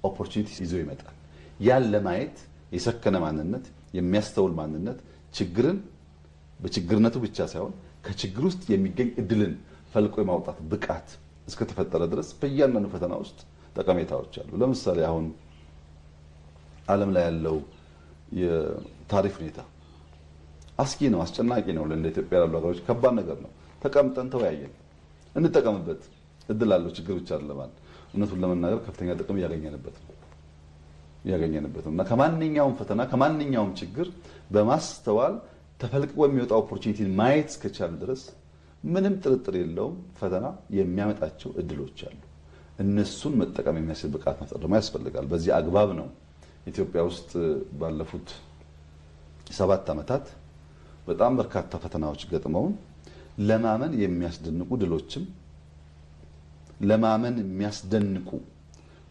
opportunity ይዞ ይመጣል። ያን ለማየት የሰከነ ማንነት፣ የሚያስተውል ማንነት፣ ችግርን በችግርነቱ ብቻ ሳይሆን ከችግር ውስጥ የሚገኝ እድልን ፈልቆ የማውጣት ብቃት እስከተፈጠረ ድረስ በእያንዳንዱ ፈተና ውስጥ ጠቀሜታዎች አሉ። ለምሳሌ አሁን ዓለም ላይ ያለው የታሪፍ ሁኔታ አስጊ ነው፣ አስጨናቂ ነው። ለእንደ ኢትዮጵያ ላሉ ሀገሮች ከባድ ነገር ነው። ተቀምጠን ተወያየን፣ እንጠቀምበት። እድል አለው፣ ችግር ብቻ አይደለም። እውነቱን ለመናገር ከፍተኛ ጥቅም እያገኘንበት ነው እና ከማንኛውም ፈተና፣ ከማንኛውም ችግር በማስተዋል ተፈልቅቆ የሚወጣ opportunity ን ማየት እስከቻልን ድረስ ምንም ጥርጥር የለውም ፈተና የሚያመጣቸው እድሎች አሉ። እነሱን መጠቀም የሚያስችል ብቃት መፍጠር ደግሞ ያስፈልጋል። በዚህ አግባብ ነው ኢትዮጵያ ውስጥ ባለፉት 7 ዓመታት በጣም በርካታ ፈተናዎች ገጥመውን ለማመን የሚያስደንቁ ድሎችም፣ ለማመን የሚያስደንቁ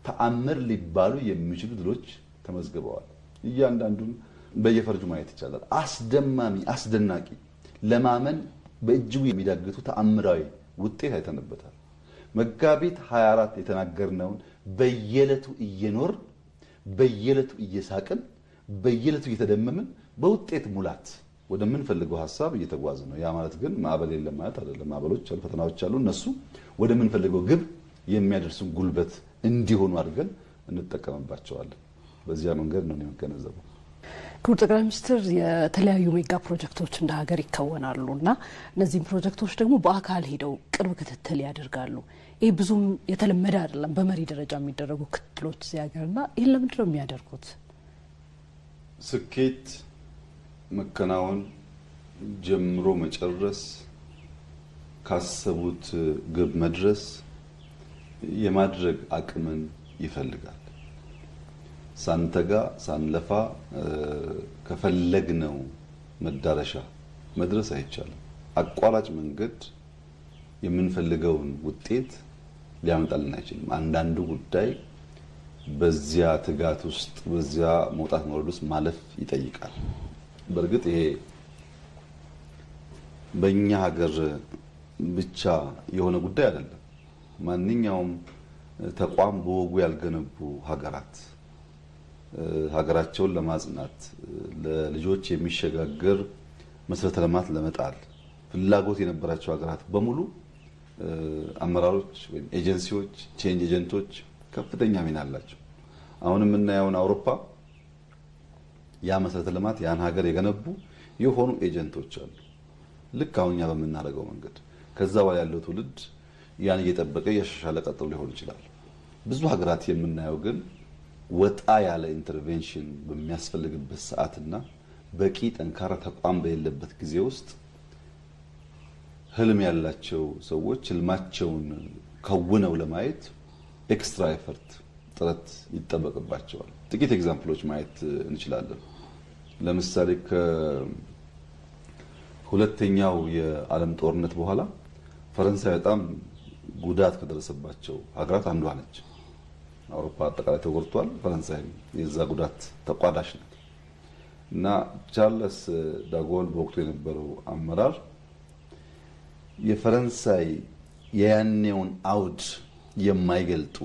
ተአምር ሊባሉ የሚችሉ ድሎች ተመዝግበዋል። እያንዳንዱን በየፈርጁ ማየት ይቻላል። አስደማሚ፣ አስደናቂ፣ ለማመን በእጅጉ የሚዳግቱ ተአምራዊ ውጤት አይተንበታል። መጋቢት 24 የተናገርነውን በየዕለቱ እየኖርን፣ በየዕለቱ እየሳቅን፣ በየዕለቱ እየተደመምን በውጤት ሙላት ወደምንፈልገው ሀሳብ እየተጓዝን ነው። ያ ማለት ግን ማዕበል የለም ማለት አይደለም። ማዕበሎች አሉ፣ ፈተናዎች አሉ። እነሱ ወደምንፈልገው ግብ የሚያደርሱን ጉልበት እንዲሆኑ አድርገን እንጠቀምባቸዋለን። በዚያ መንገድ ነው የምገነዘበው። ክቡር ጠቅላይ ሚኒስትር፣ የተለያዩ mega ፕሮጀክቶች እንደ ሀገር ይከወናሉ እና እነዚህም ፕሮጀክቶች ደግሞ በአካል ሄደው ቅርብ ክትትል ያደርጋሉ። ይህ ብዙም የተለመደ አይደለም በመሪ ደረጃ የሚደረጉ ክትትሎች እዚህ ሀገር። እና ይህን ለምንድን ነው የሚያደርጉት? ስኬት መከናወን፣ ጀምሮ መጨረስ፣ ካሰቡት ግብ መድረስ የማድረግ አቅምን ይፈልጋል። ሳንተጋ ሳንለፋ ከፈለግነው መዳረሻ መድረስ አይቻልም። አቋራጭ መንገድ የምንፈልገውን ውጤት ሊያመጣልን አይችልም። አንዳንዱ ጉዳይ በዚያ ትጋት ውስጥ፣ በዚያ መውጣት መውረድ ውስጥ ማለፍ ይጠይቃል። በእርግጥ ይሄ በእኛ ሀገር ብቻ የሆነ ጉዳይ አይደለም። ማንኛውም ተቋም በወጉ ያልገነቡ ሀገራት ሀገራቸውን ለማጽናት፣ ለልጆች የሚሸጋገር መሰረተ ልማት ለመጣል ፍላጎት የነበራቸው ሀገራት በሙሉ አመራሮች ወይም ኤጀንሲዎች፣ change agent ኦች ከፍተኛ ሚና አላቸው። አሁን የምናየውን አውሮፓ ያ መሰረተ ልማት ያን ሀገር የገነቡ የሆኑ agent ኦች አሉ። ልክ አሁን እኛ በምናደርገው መንገድ ከዛ በኋላ ያለው ትውልድ ያን እየጠበቀ እያሻሻለ ቀጥሎ ሊሆን ይችላል። ብዙ ሀገራት የምናየው ግን ወጣ ያለ intervention በሚያስፈልግበት ሰዓትና በቂ ጠንካራ ተቋም በሌለበት ጊዜ ውስጥ ህልም ያላቸው ሰዎች ህልማቸውን ከውነው ለማየት extra effort ጥረት ይጠበቅባቸዋል። ጥቂት example ኦች ማየት እንችላለን። ለምሳሌ ከሁለተኛው የዓለም ጦርነት በኋላ ፈረንሳይ በጣም ጉዳት ከደረሰባቸው ሀገራት አንዷ ነች። አውሮፓ አጠቃላይ ተጎድቷል። ፈረንሳይ የዛ ጉዳት ተቋዳሽ ናት። እና ቻርለስ ዳጎል በወቅቱ የነበረው አመራር የፈረንሳይ የያኔውን አውድ የማይገልጡ፣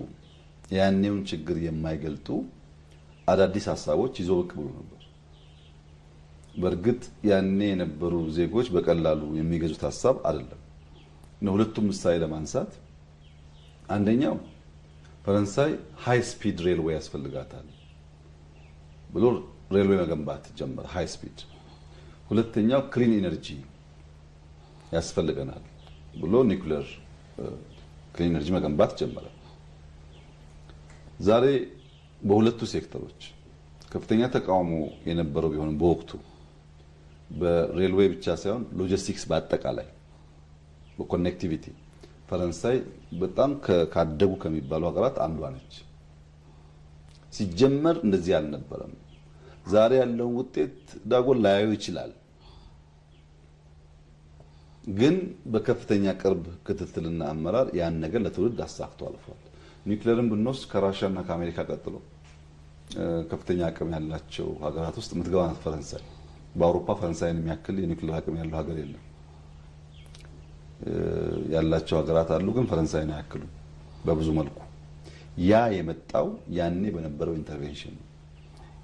የያኔውን ችግር የማይገልጡ አዳዲስ ሀሳቦች ይዞ ብቅ ብሎ ነበር። በእርግጥ ያኔ የነበሩ ዜጎች በቀላሉ የሚገዙት ሀሳብ አይደለም። ሁለቱም ምሳሌ ለማንሳት፣ አንደኛው ፈረንሳይ high speed railway ያስፈልጋታል ብሎ railway መገንባት ጀመረ፣ high speed። ሁለተኛው clean energy ያስፈልገናል ብሎ nuclear clean energy መገንባት ጀመረ። ዛሬ በሁለቱ ሴክተሮች ከፍተኛ ተቃውሞ የነበረው ቢሆንም፣ በወቅቱ በ railway ብቻ ሳይሆን ሎጂስቲክስ በአጠቃላይ በ connectivity ፈረንሳይ በጣም ካደጉ ከሚባሉ ሀገራት አንዷ ነች። ሲጀመር እንደዚህ አልነበረም። ዛሬ ያለውን ውጤት ዳጎል ላያዩ ይችላል። ግን በከፍተኛ ቅርብ ክትትልና አመራር ያን ነገር ለትውልድ አሳክቶ አልፏል። ኒውክሌርን ብንወስድ ከራሻና ከአሜሪካ ቀጥሎ ከፍተኛ አቅም ያላቸው ሀገራት ውስጥ የምትገባ ናት ፈረንሳይ። በአውሮፓ ፈረንሳይን የሚያክል የኒውክሌር አቅም ያለው ሀገር የለም። ያላቸው ሀገራት አሉ፣ ግን ፈረንሳይን አያክሉም በብዙ መልኩ። ያ የመጣው ያኔ በነበረው intervention ነው።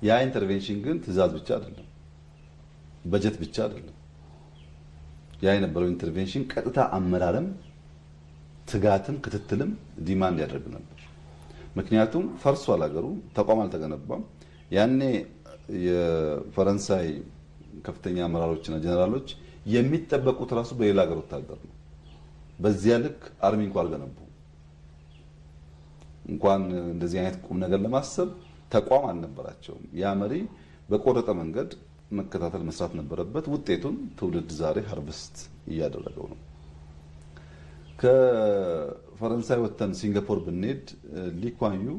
ያ intervention ግን ትዕዛዝ ብቻ አይደለም፣ በጀት ብቻ አይደለም። ያ የነበረው intervention ቀጥታ አመራርም ትጋትም ክትትልም demand ያደርግ ነበር። ምክንያቱም ፈርሷል ሀገሩ፣ ተቋም አልተገነባም። ያኔ የፈረንሳይ ከፍተኛ አመራሮችና ጀነራሎች የሚጠበቁት ራሱ በሌላ ሀገር ወታደር ነው። በዚያ ልክ army እንኳ አልገነቡ፣ እንኳን እንደዚህ አይነት ቁም ነገር ለማሰብ ተቋም አልነበራቸውም። ያ መሪ በቆረጠ መንገድ መከታተል መስራት ነበረበት። ውጤቱን ትውልድ ዛሬ harvest እያደረገው ነው። ከፈረንሳይ ወጥተን ሲንጋፖር ብንሄድ ሊ ኩዋን ዩ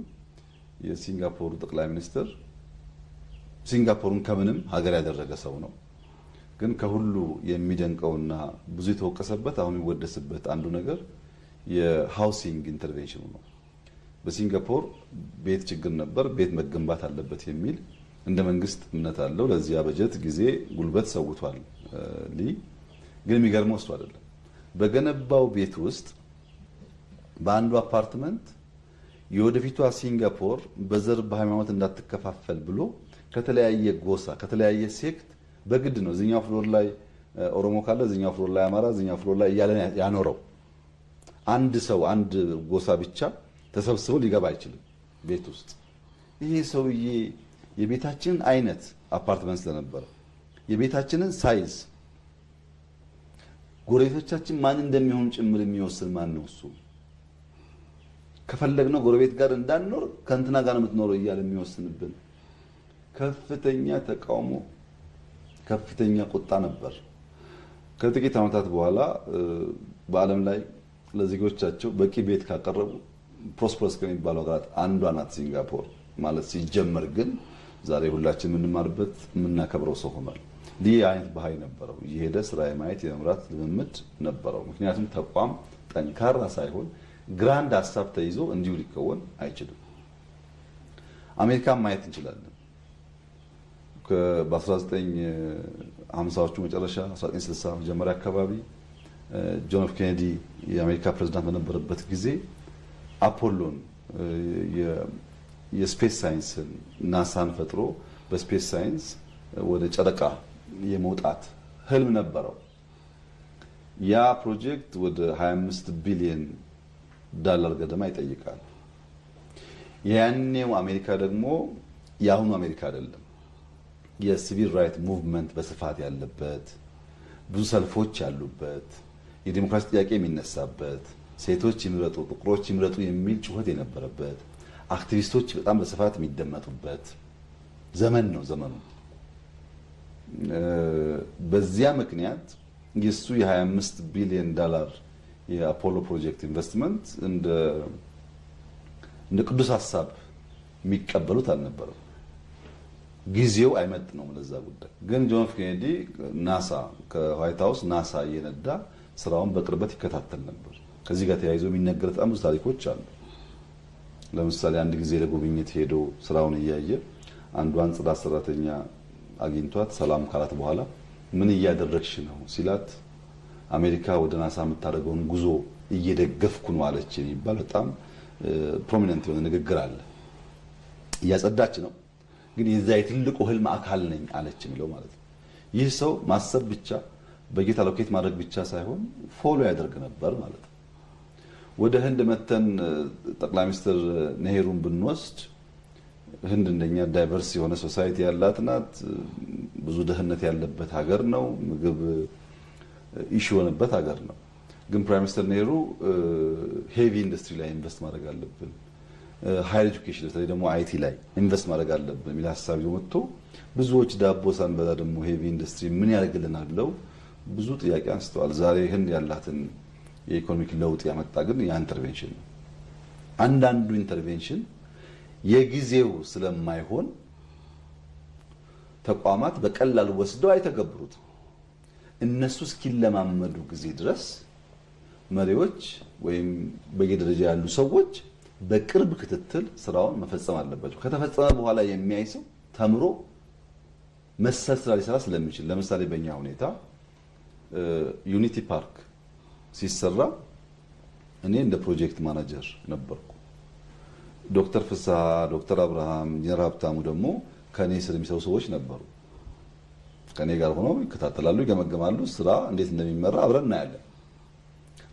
የሲንጋፖሩ ጠቅላይ ሚኒስትር ሲንጋፖሩን ከምንም ሀገር ያደረገ ሰው ነው። ግን ከሁሉ የሚደንቀውና ብዙ የተወቀሰበት አሁን የሚወደስበት አንዱ ነገር የ housing intervention ኑ ነው። በሲንጋፖር ቤት ችግር ነበር፣ ቤት መገንባት አለበት የሚል እንደ መንግስት እምነት አለው። ለዚያ በጀት፣ ጊዜ፣ ጉልበት ሰውቷል ሊ። ግን የሚገርመው እሱ አይደለም። በገነባው ቤት ውስጥ በአንዱ አፓርትመንት የወደፊቷ ሲንጋፖር በዘር በሃይማኖት እንዳትከፋፈል ብሎ ከተለያየ ጎሳ ከተለያየ sect በግድ ነው እዚኛው floor ላይ ኦሮሞ ካለ እዚኛው floor ላይ አማራ፣ እዚኛው floor ላይ እያለ ያኖረው። አንድ ሰው አንድ ጎሳ ብቻ ተሰብስቦ ሊገባ አይችልም ቤት ውስጥ። ይሄ ሰውዬ የቤታችንን አይነት አፓርትመንት ስለነበረ የቤታችንን size ጎረቤቶቻችን ማን እንደሚሆን ጭምር የሚወስን ማን ነው እሱ? ከፈለግነው ጎረቤት ጋር እንዳንኖር ከእንትና ጋር ነው የምትኖረው እያለ የሚወስንብን ከፍተኛ ተቃውሞ፣ ከፍተኛ ቁጣ ነበር። ከጥቂት ዓመታት በኋላ በዓለም ላይ ለዜጎቻቸው በቂ ቤት ካቀረቡ prosperous ከሚባሉ ሀገራት አንዷ ናት ሲንጋፖር ማለት ሲጀመር፣ ግን ዛሬ ሁላችን የምንማርበት የምናከብረው ሰው ሆኗል። ይህ አይነት ባህሪ ነበረው። እየሄደ ስራ የማየት የመምራት ልምምድ ነበረው። ምክንያቱም ተቋም ጠንካራ ሳይሆን grand ሀሳብ ተይዞ እንዲሁ ሊከወን አይችልም። አሜሪካን ማየት እንችላለን። በ1950ዎቹ መጨረሻ 1960 መጀመሪያ አካባቢ ጆን ኤፍ ኬኔዲ የአሜሪካ ፕሬዝዳንት በነበረበት ጊዜ አፖሎን የ space science ን ናሳን ፈጥሮ በ space science ወደ ጨረቃ የመውጣት ህልም ነበረው። ያ ፕሮጀክት ወደ 25 ቢሊዮን ዳላር ገደማ ይጠይቃል። ያኔው አሜሪካ ደግሞ የአሁኑ አሜሪካ አይደለም። የ civil right movement በስፋት ያለበት፣ ብዙ ሰልፎች ያሉበት፣ የዲሞክራሲ ጥያቄ የሚነሳበት፣ ሴቶች ይምረጡ፣ ጥቁሮች ይምረጡ የሚል ጩኸት የነበረበት፣ አክቲቪስቶች በጣም በስፋት የሚደመጡበት ዘመን ነው ዘመኑ። በዚያ ምክንያት የሱ የ25 ቢሊዮን ዳላር የአፖሎ ፕሮጀክት ኢንቨስትመንት እንደ ቅዱስ ሀሳብ የሚቀበሉት አልነበረም። ጊዜው አይመጥነውም ለዛ ጉዳይ። ግን ጆን ኤፍ ኬኔዲ ናሳ ከዋይት ሀውስ ናሳ እየነዳ ስራውን በቅርበት ይከታተል ነበር። ከዚህ ጋር ተያይዞ የሚነገር በጣም ብዙ ታሪኮች አሉ። ለምሳሌ አንድ ጊዜ ለጉብኝት ሄዶ ስራውን እያየ አንዷን ጽዳት ሰራተኛ አግኝቷት ሰላም ካላት በኋላ ምን እያደረግሽ ነው ሲላት አሜሪካ ወደ ናሳ የምታደርገውን ጉዞ እየደገፍኩ ነው አለች የሚባል በጣም prominent የሆነ ንግግር አለ። እያጸዳች ነው ግን የዛ የትልቁ ህልም አካል ነኝ አለች የሚለው ማለት ነው። ይህ ሰው ማሰብ ብቻ በጀት allocate ማድረግ ብቻ ሳይሆን follow ያደርግ ነበር ማለት ነው። ወደ ህንድ መተን ጠቅላይ ሚኒስትር ኔሄሩን ብንወስድ ህንድ እንደኛ diverse የሆነ society ያላት ናት። ብዙ ድህነት ያለበት ሀገር ነው። ምግብ issue የሆነበት ሀገር ነው። ግን Prime Minister ኔሄሩ heavy industry ላይ invest ማድረግ አለብን፣ higher education በተለይ ደግሞ IT ላይ invest ማድረግ አለብን የሚል ሀሳብ ይዞ መጥቶ ብዙዎች ዳቦ ሳንበላ ደግሞ heavy industry ምን ያደርግልናል ብለው ብዙ ጥያቄ አንስተዋል። ዛሬ ህንድ ያላትን የ economic ለውጥ ያመጣ ግን ያ intervention ነው። አንዳንዱ intervention የጊዜው ስለማይሆን ተቋማት በቀላሉ ወስደው አይተገብሩትም። እነሱ እስኪለማመዱ ጊዜ ድረስ መሪዎች ወይም በየደረጃ ያሉ ሰዎች በቅርብ ክትትል ስራውን መፈጸም አለባቸው። ከተፈጸመ በኋላ የሚያይ ሰው ተምሮ መሰል ስራ ሊሰራ ስለሚችል፣ ለምሳሌ በእኛ ሁኔታ ዩኒቲ ፓርክ ሲሰራ እኔ እንደ project manager ነበርኩ። ዶክተር ፍስሐ፣ ዶክተር አብርሃም፣ ኢንጂነር ሀብታሙ ደግሞ ከኔ ስር የሚሰሩ ሰዎች ነበሩ። ከኔ ጋር ሆነው ይከታተላሉ፣ ይገመገማሉ። ስራ እንዴት እንደሚመራ አብረን እናያለን።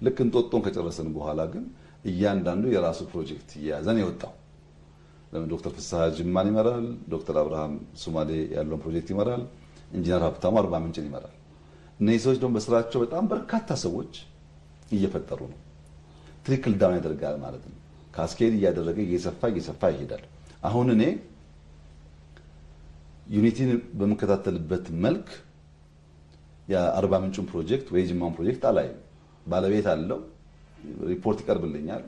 ልክ እንጦጦን ከጨረስን በኋላ ግን እያንዳንዱ የራሱ ፕሮጀክት እየያዘን የወጣው ለምን ዶክተር ፍስሐ ጅማን ይመራል፣ ዶክተር አብርሃም ሶማሌ ያለውን ፕሮጀክት ይመራል፣ ኢንጂነር ሀብታሙ አርባ ምንጭን ይመራል። እነዚህ ሰዎች ደግሞ በስራቸው በጣም በርካታ ሰዎች እየፈጠሩ ነው። Trickle down ያደርጋል ማለት ነው። Cascade እያደረገ እየሰፋ እየሰፋ ይሄዳል። አሁን እኔ ዩኒቲን በምከታተልበት መልክ የአርባ ምንጩን ፕሮጀክት ወይ የጅማን ፕሮጀክት አላይም። ባለቤት አለው። ሪፖርት ይቀርብልኛል፣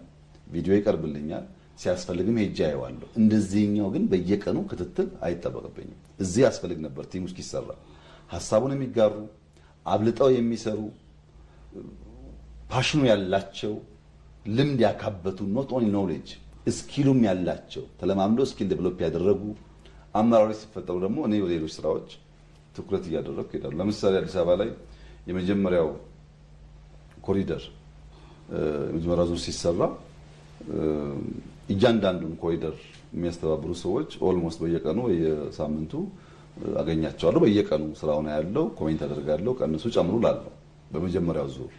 ቪዲዮ ይቀርብልኛል። ሲያስፈልግም ሄጄ አየዋለሁ። እንደዚህኛው ግን በየቀኑ ክትትል አይጠበቅብኝም። እዚህ ያስፈልግ ነበር team እስኪሰራ ሀሳቡን የሚጋሩ፣ አብልጠው የሚሰሩ፣ passion ኑ ያላቸው፣ ልምድ ያካበቱ፣ not only knowledge skill ኡም ያላቸው፣ ተለማምዶ skill develop ያደረጉ አመራሮች ሲፈጠሩ ደግሞ እኔ ወደ ሌሎች ስራዎች ትኩረት እያደረግኩ እሄዳለሁ። ለምሳሌ አዲስ አበባ ላይ የመጀመሪያው ኮሪደር የመጀመሪያው ዙር ሲሰራ እያንዳንዱን ኮሪደር የሚያስተባብሩ ሰዎች almost በየቀኑ በየሳምንቱ አገኛቸዋለሁ። በየቀኑ ስራውን ያለው comment አደርጋለሁ፣ ቀንሱ ጨምሩ ላለሁ በመጀመሪያው ዙር።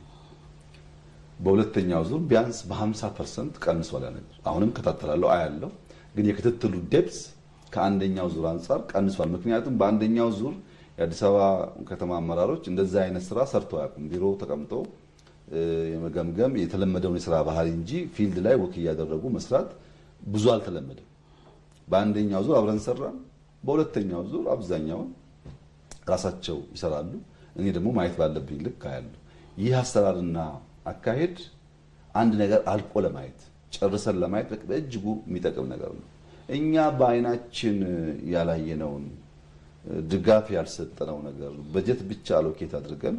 በሁለተኛው ዙር ቢያንስ በ50% ቀንሷል ያ ነገር። አሁንም እከታተላለሁ፣ አያለሁ። ግን የክትትሉ depth ከአንደኛው ዙር አንጻር ቀንሷል። ምክንያቱም በአንደኛው ዙር የአዲስ አበባ ከተማ አመራሮች እንደዛ አይነት ስራ ሰርተው አያውቁም። ቢሮ ተቀምጠው የመገምገም የተለመደውን የስራ ባህሪ እንጂ field ላይ walk እያደረጉ መስራት ብዙ አልተለመደም። በአንደኛው ዙር አብረን ሰራን። በሁለተኛው ዙር አብዛኛውን ራሳቸው ይሰራሉ። እኔ ደግሞ ማየት ባለብኝ ልክ አያለሁ። ይህ አሰራርና አካሄድ አንድ ነገር አልቆ ለማየት፣ ጨርሰን ለማየት በእጅጉ የሚጠቅም ነገር ነው። እኛ በአይናችን ያላየነውን፣ ድጋፍ ያልሰጠነው ነገር በጀት ብቻ allocate አድርገን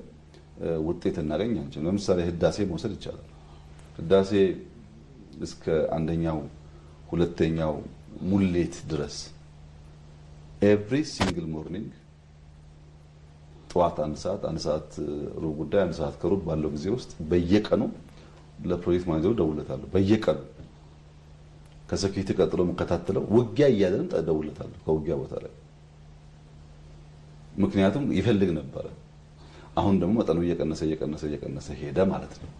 ውጤት እናገኝ አንችልም። ለምሳሌ ህዳሴ መውሰድ ይቻላል። ህዳሴ እስከ አንደኛው ሁለተኛው ሙሌት ድረስ every single morning ጠዋት 1 ሰዓት፣ 1 ሰዓት ሩብ ጉዳይ፣ 1 ሰዓት ከሩብ ባለው ጊዜ ውስጥ በየቀኑ ለ project manager ኡ ደውለታለሁ። በየቀኑ ከ security ቀጥሎ የምከታተለው ውጊያ እያለንም እደውልለታለሁ ከውጊያ ቦታ ላይ፣ ምክንያቱም ይፈልግ ነበረ። አሁን ደግሞ መጠኑ እየቀነሰ እየቀነሰ እየቀነሰ ሄደ ማለት ነው።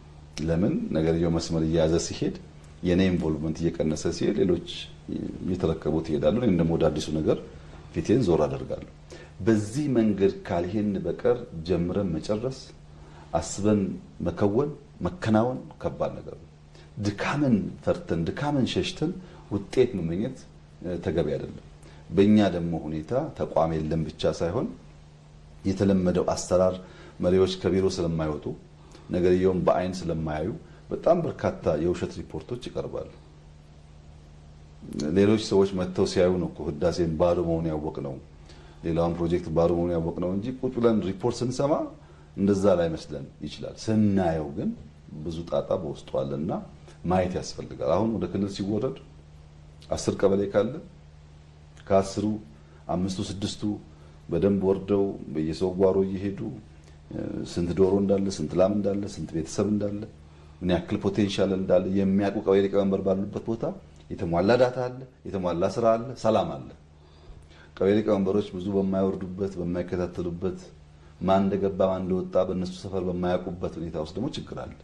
ለምን ነገርየው መስመር እየያዘ ሲሄድ የኔ involvement እየቀነሰ ሲሄድ ሌሎች እየተረከቡት ይሄዳሉ። እኔም ደግሞ ወደ አዲሱ ነገር ፊቴን ዞር አደርጋለሁ። በዚህ መንገድ ካልሄን በቀር ጀምረን መጨረስ፣ አስበን መከወን፣ መከናወን ከባድ ነገር ነው። ድካምን ፈርተን ድካምን ሸሽተን ውጤት መመኘት ተገቢ አይደለም። በእኛ ደግሞ ሁኔታ ተቋም የለም ብቻ ሳይሆን የተለመደው አሰራር መሪዎች ከቢሮ ስለማይወጡ፣ ነገርየውን በአይን ስለማያዩ በጣም በርካታ የውሸት ሪፖርቶች ይቀርባሉ። ሌሎች ሰዎች መጥተው ሲያዩ ነው እኮ ህዳሴን ባዶ መሆኑን ያወቅነው፣ ሌላውን ፕሮጀክት ባዶ መሆኑን ያወቅነው እንጂ ቁጭ ብለን ሪፖርት ስንሰማ እንደዛ ላይመስለን ይችላል። ስናየው ግን ብዙ ጣጣ በውስጡ አለና ማየት ያስፈልጋል። አሁን ወደ ክልል ሲወረድ 10 ቀበሌ ካለ ከ10ሩ 5ቱ 6ቱ በደንብ ወርደው በየሰው ጓሮ እየሄዱ ስንት ዶሮ እንዳለ፣ ስንት ላም እንዳለ፣ ስንት ቤተሰብ እንዳለ፣ ምን ያክል potential እንዳለ የሚያውቁ ቀበሌ ሊቀመንበር ባሉበት ቦታ የተሟላ data አለ፣ የተሟላ ስራ አለ፣ ሰላም አለ። ቀበሌ ሊቀመንበሮች ብዙ በማይወርዱበት፣ በማይከታተሉበት፣ ማን እንደገባ ማን እንደወጣ በእነሱ ሰፈር በማያውቁበት ሁኔታ ውስጥ ደግሞ ችግር አለ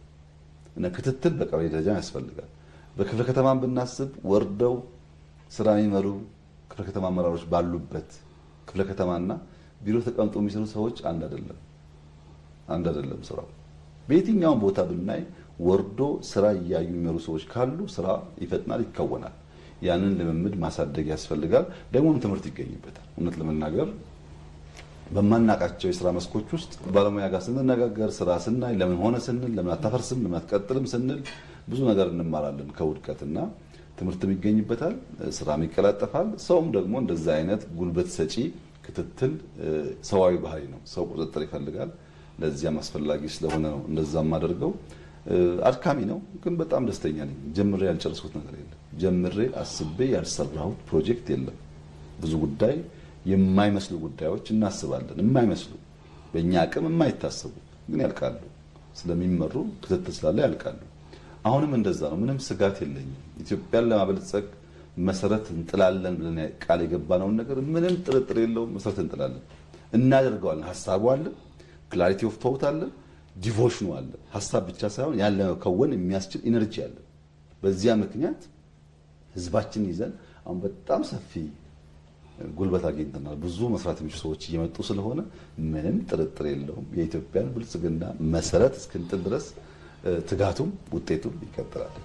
እና ክትትል በቀበሌ ደረጃ ያስፈልጋል። በክፍለ ከተማም ብናስብ ወርደው ስራ የሚመሩ ክፍለ ከተማ አመራሮች ባሉበት ክፍለ ከተማና ቢሮ ተቀምጦ የሚሰሩ ሰዎች አንድ አይደለም፣ አንድ አይደለም ስራው። በየትኛውም ቦታ ብናይ ወርዶ ስራ እያዩ የሚመሩ ሰዎች ካሉ ስራ ይፈጥናል፣ ይከወናል። ያንን ልምምድ ማሳደግ ያስፈልጋል። ደግሞም ትምህርት ይገኝበታል። እውነት ለመናገር በማናቃቸው የስራ መስኮች ውስጥ ባለሙያ ጋር ስንነጋገር፣ ስራ ስናይ፣ ለምን ሆነ ስንል፣ ለምን አታፈርስም፣ ለምን አትቀጥልም ስንል ብዙ ነገር እንማራለን ከውድቀትና ትምህርትም ይገኝበታል፣ ስራም ይቀላጠፋል። ሰውም ደግሞ እንደዛ አይነት ጉልበት ሰጪ ክትትል ሰዋዊ ባህሪ ነው። ሰው ቁጥጥር ይፈልጋል። ለዚያም አስፈላጊ ስለሆነ ነው እንደዛ የማደርገው። አድካሚ ነው፣ ግን በጣም ደስተኛ ነኝ። ጀምሬ ያልጨረስኩት ነገር የለም። ጀምሬ አስቤ ያልሰራሁት ፕሮጀክት የለም። ብዙ ጉዳይ የማይመስሉ ጉዳዮች እናስባለን። የማይመስሉ፣ በእኛ አቅም የማይታሰቡ ግን ያልቃሉ። ስለሚመሩ፣ ክትትል ስላለ ያልቃሉ። አሁንም እንደዛ ነው። ምንም ስጋት የለኝም። ኢትዮጵያን ለማበልጸግ መሰረት እንጥላለን ብለን ቃል የገባነውን ነገር ምንም ጥርጥር የለውም። መሰረት እንጥላለን፣ እናደርገዋለን። ሀሳቡ አለ፣ clarity of thought አለ፣ devotion ኑ አለ። ሀሳብ ብቻ ሳይሆን ያን ለመከወን የሚያስችል energy አለ። በዚያ ምክንያት ህዝባችን ይዘን አሁን በጣም ሰፊ ጉልበት አግኝተናል። ብዙ መስራት የሚችሉ ሰዎች እየመጡ ስለሆነ ምንም ጥርጥር የለውም የኢትዮጵያን ብልጽግና መሰረት እስክንጥል ድረስ ትጋቱም ውጤቱም ይቀጥላል።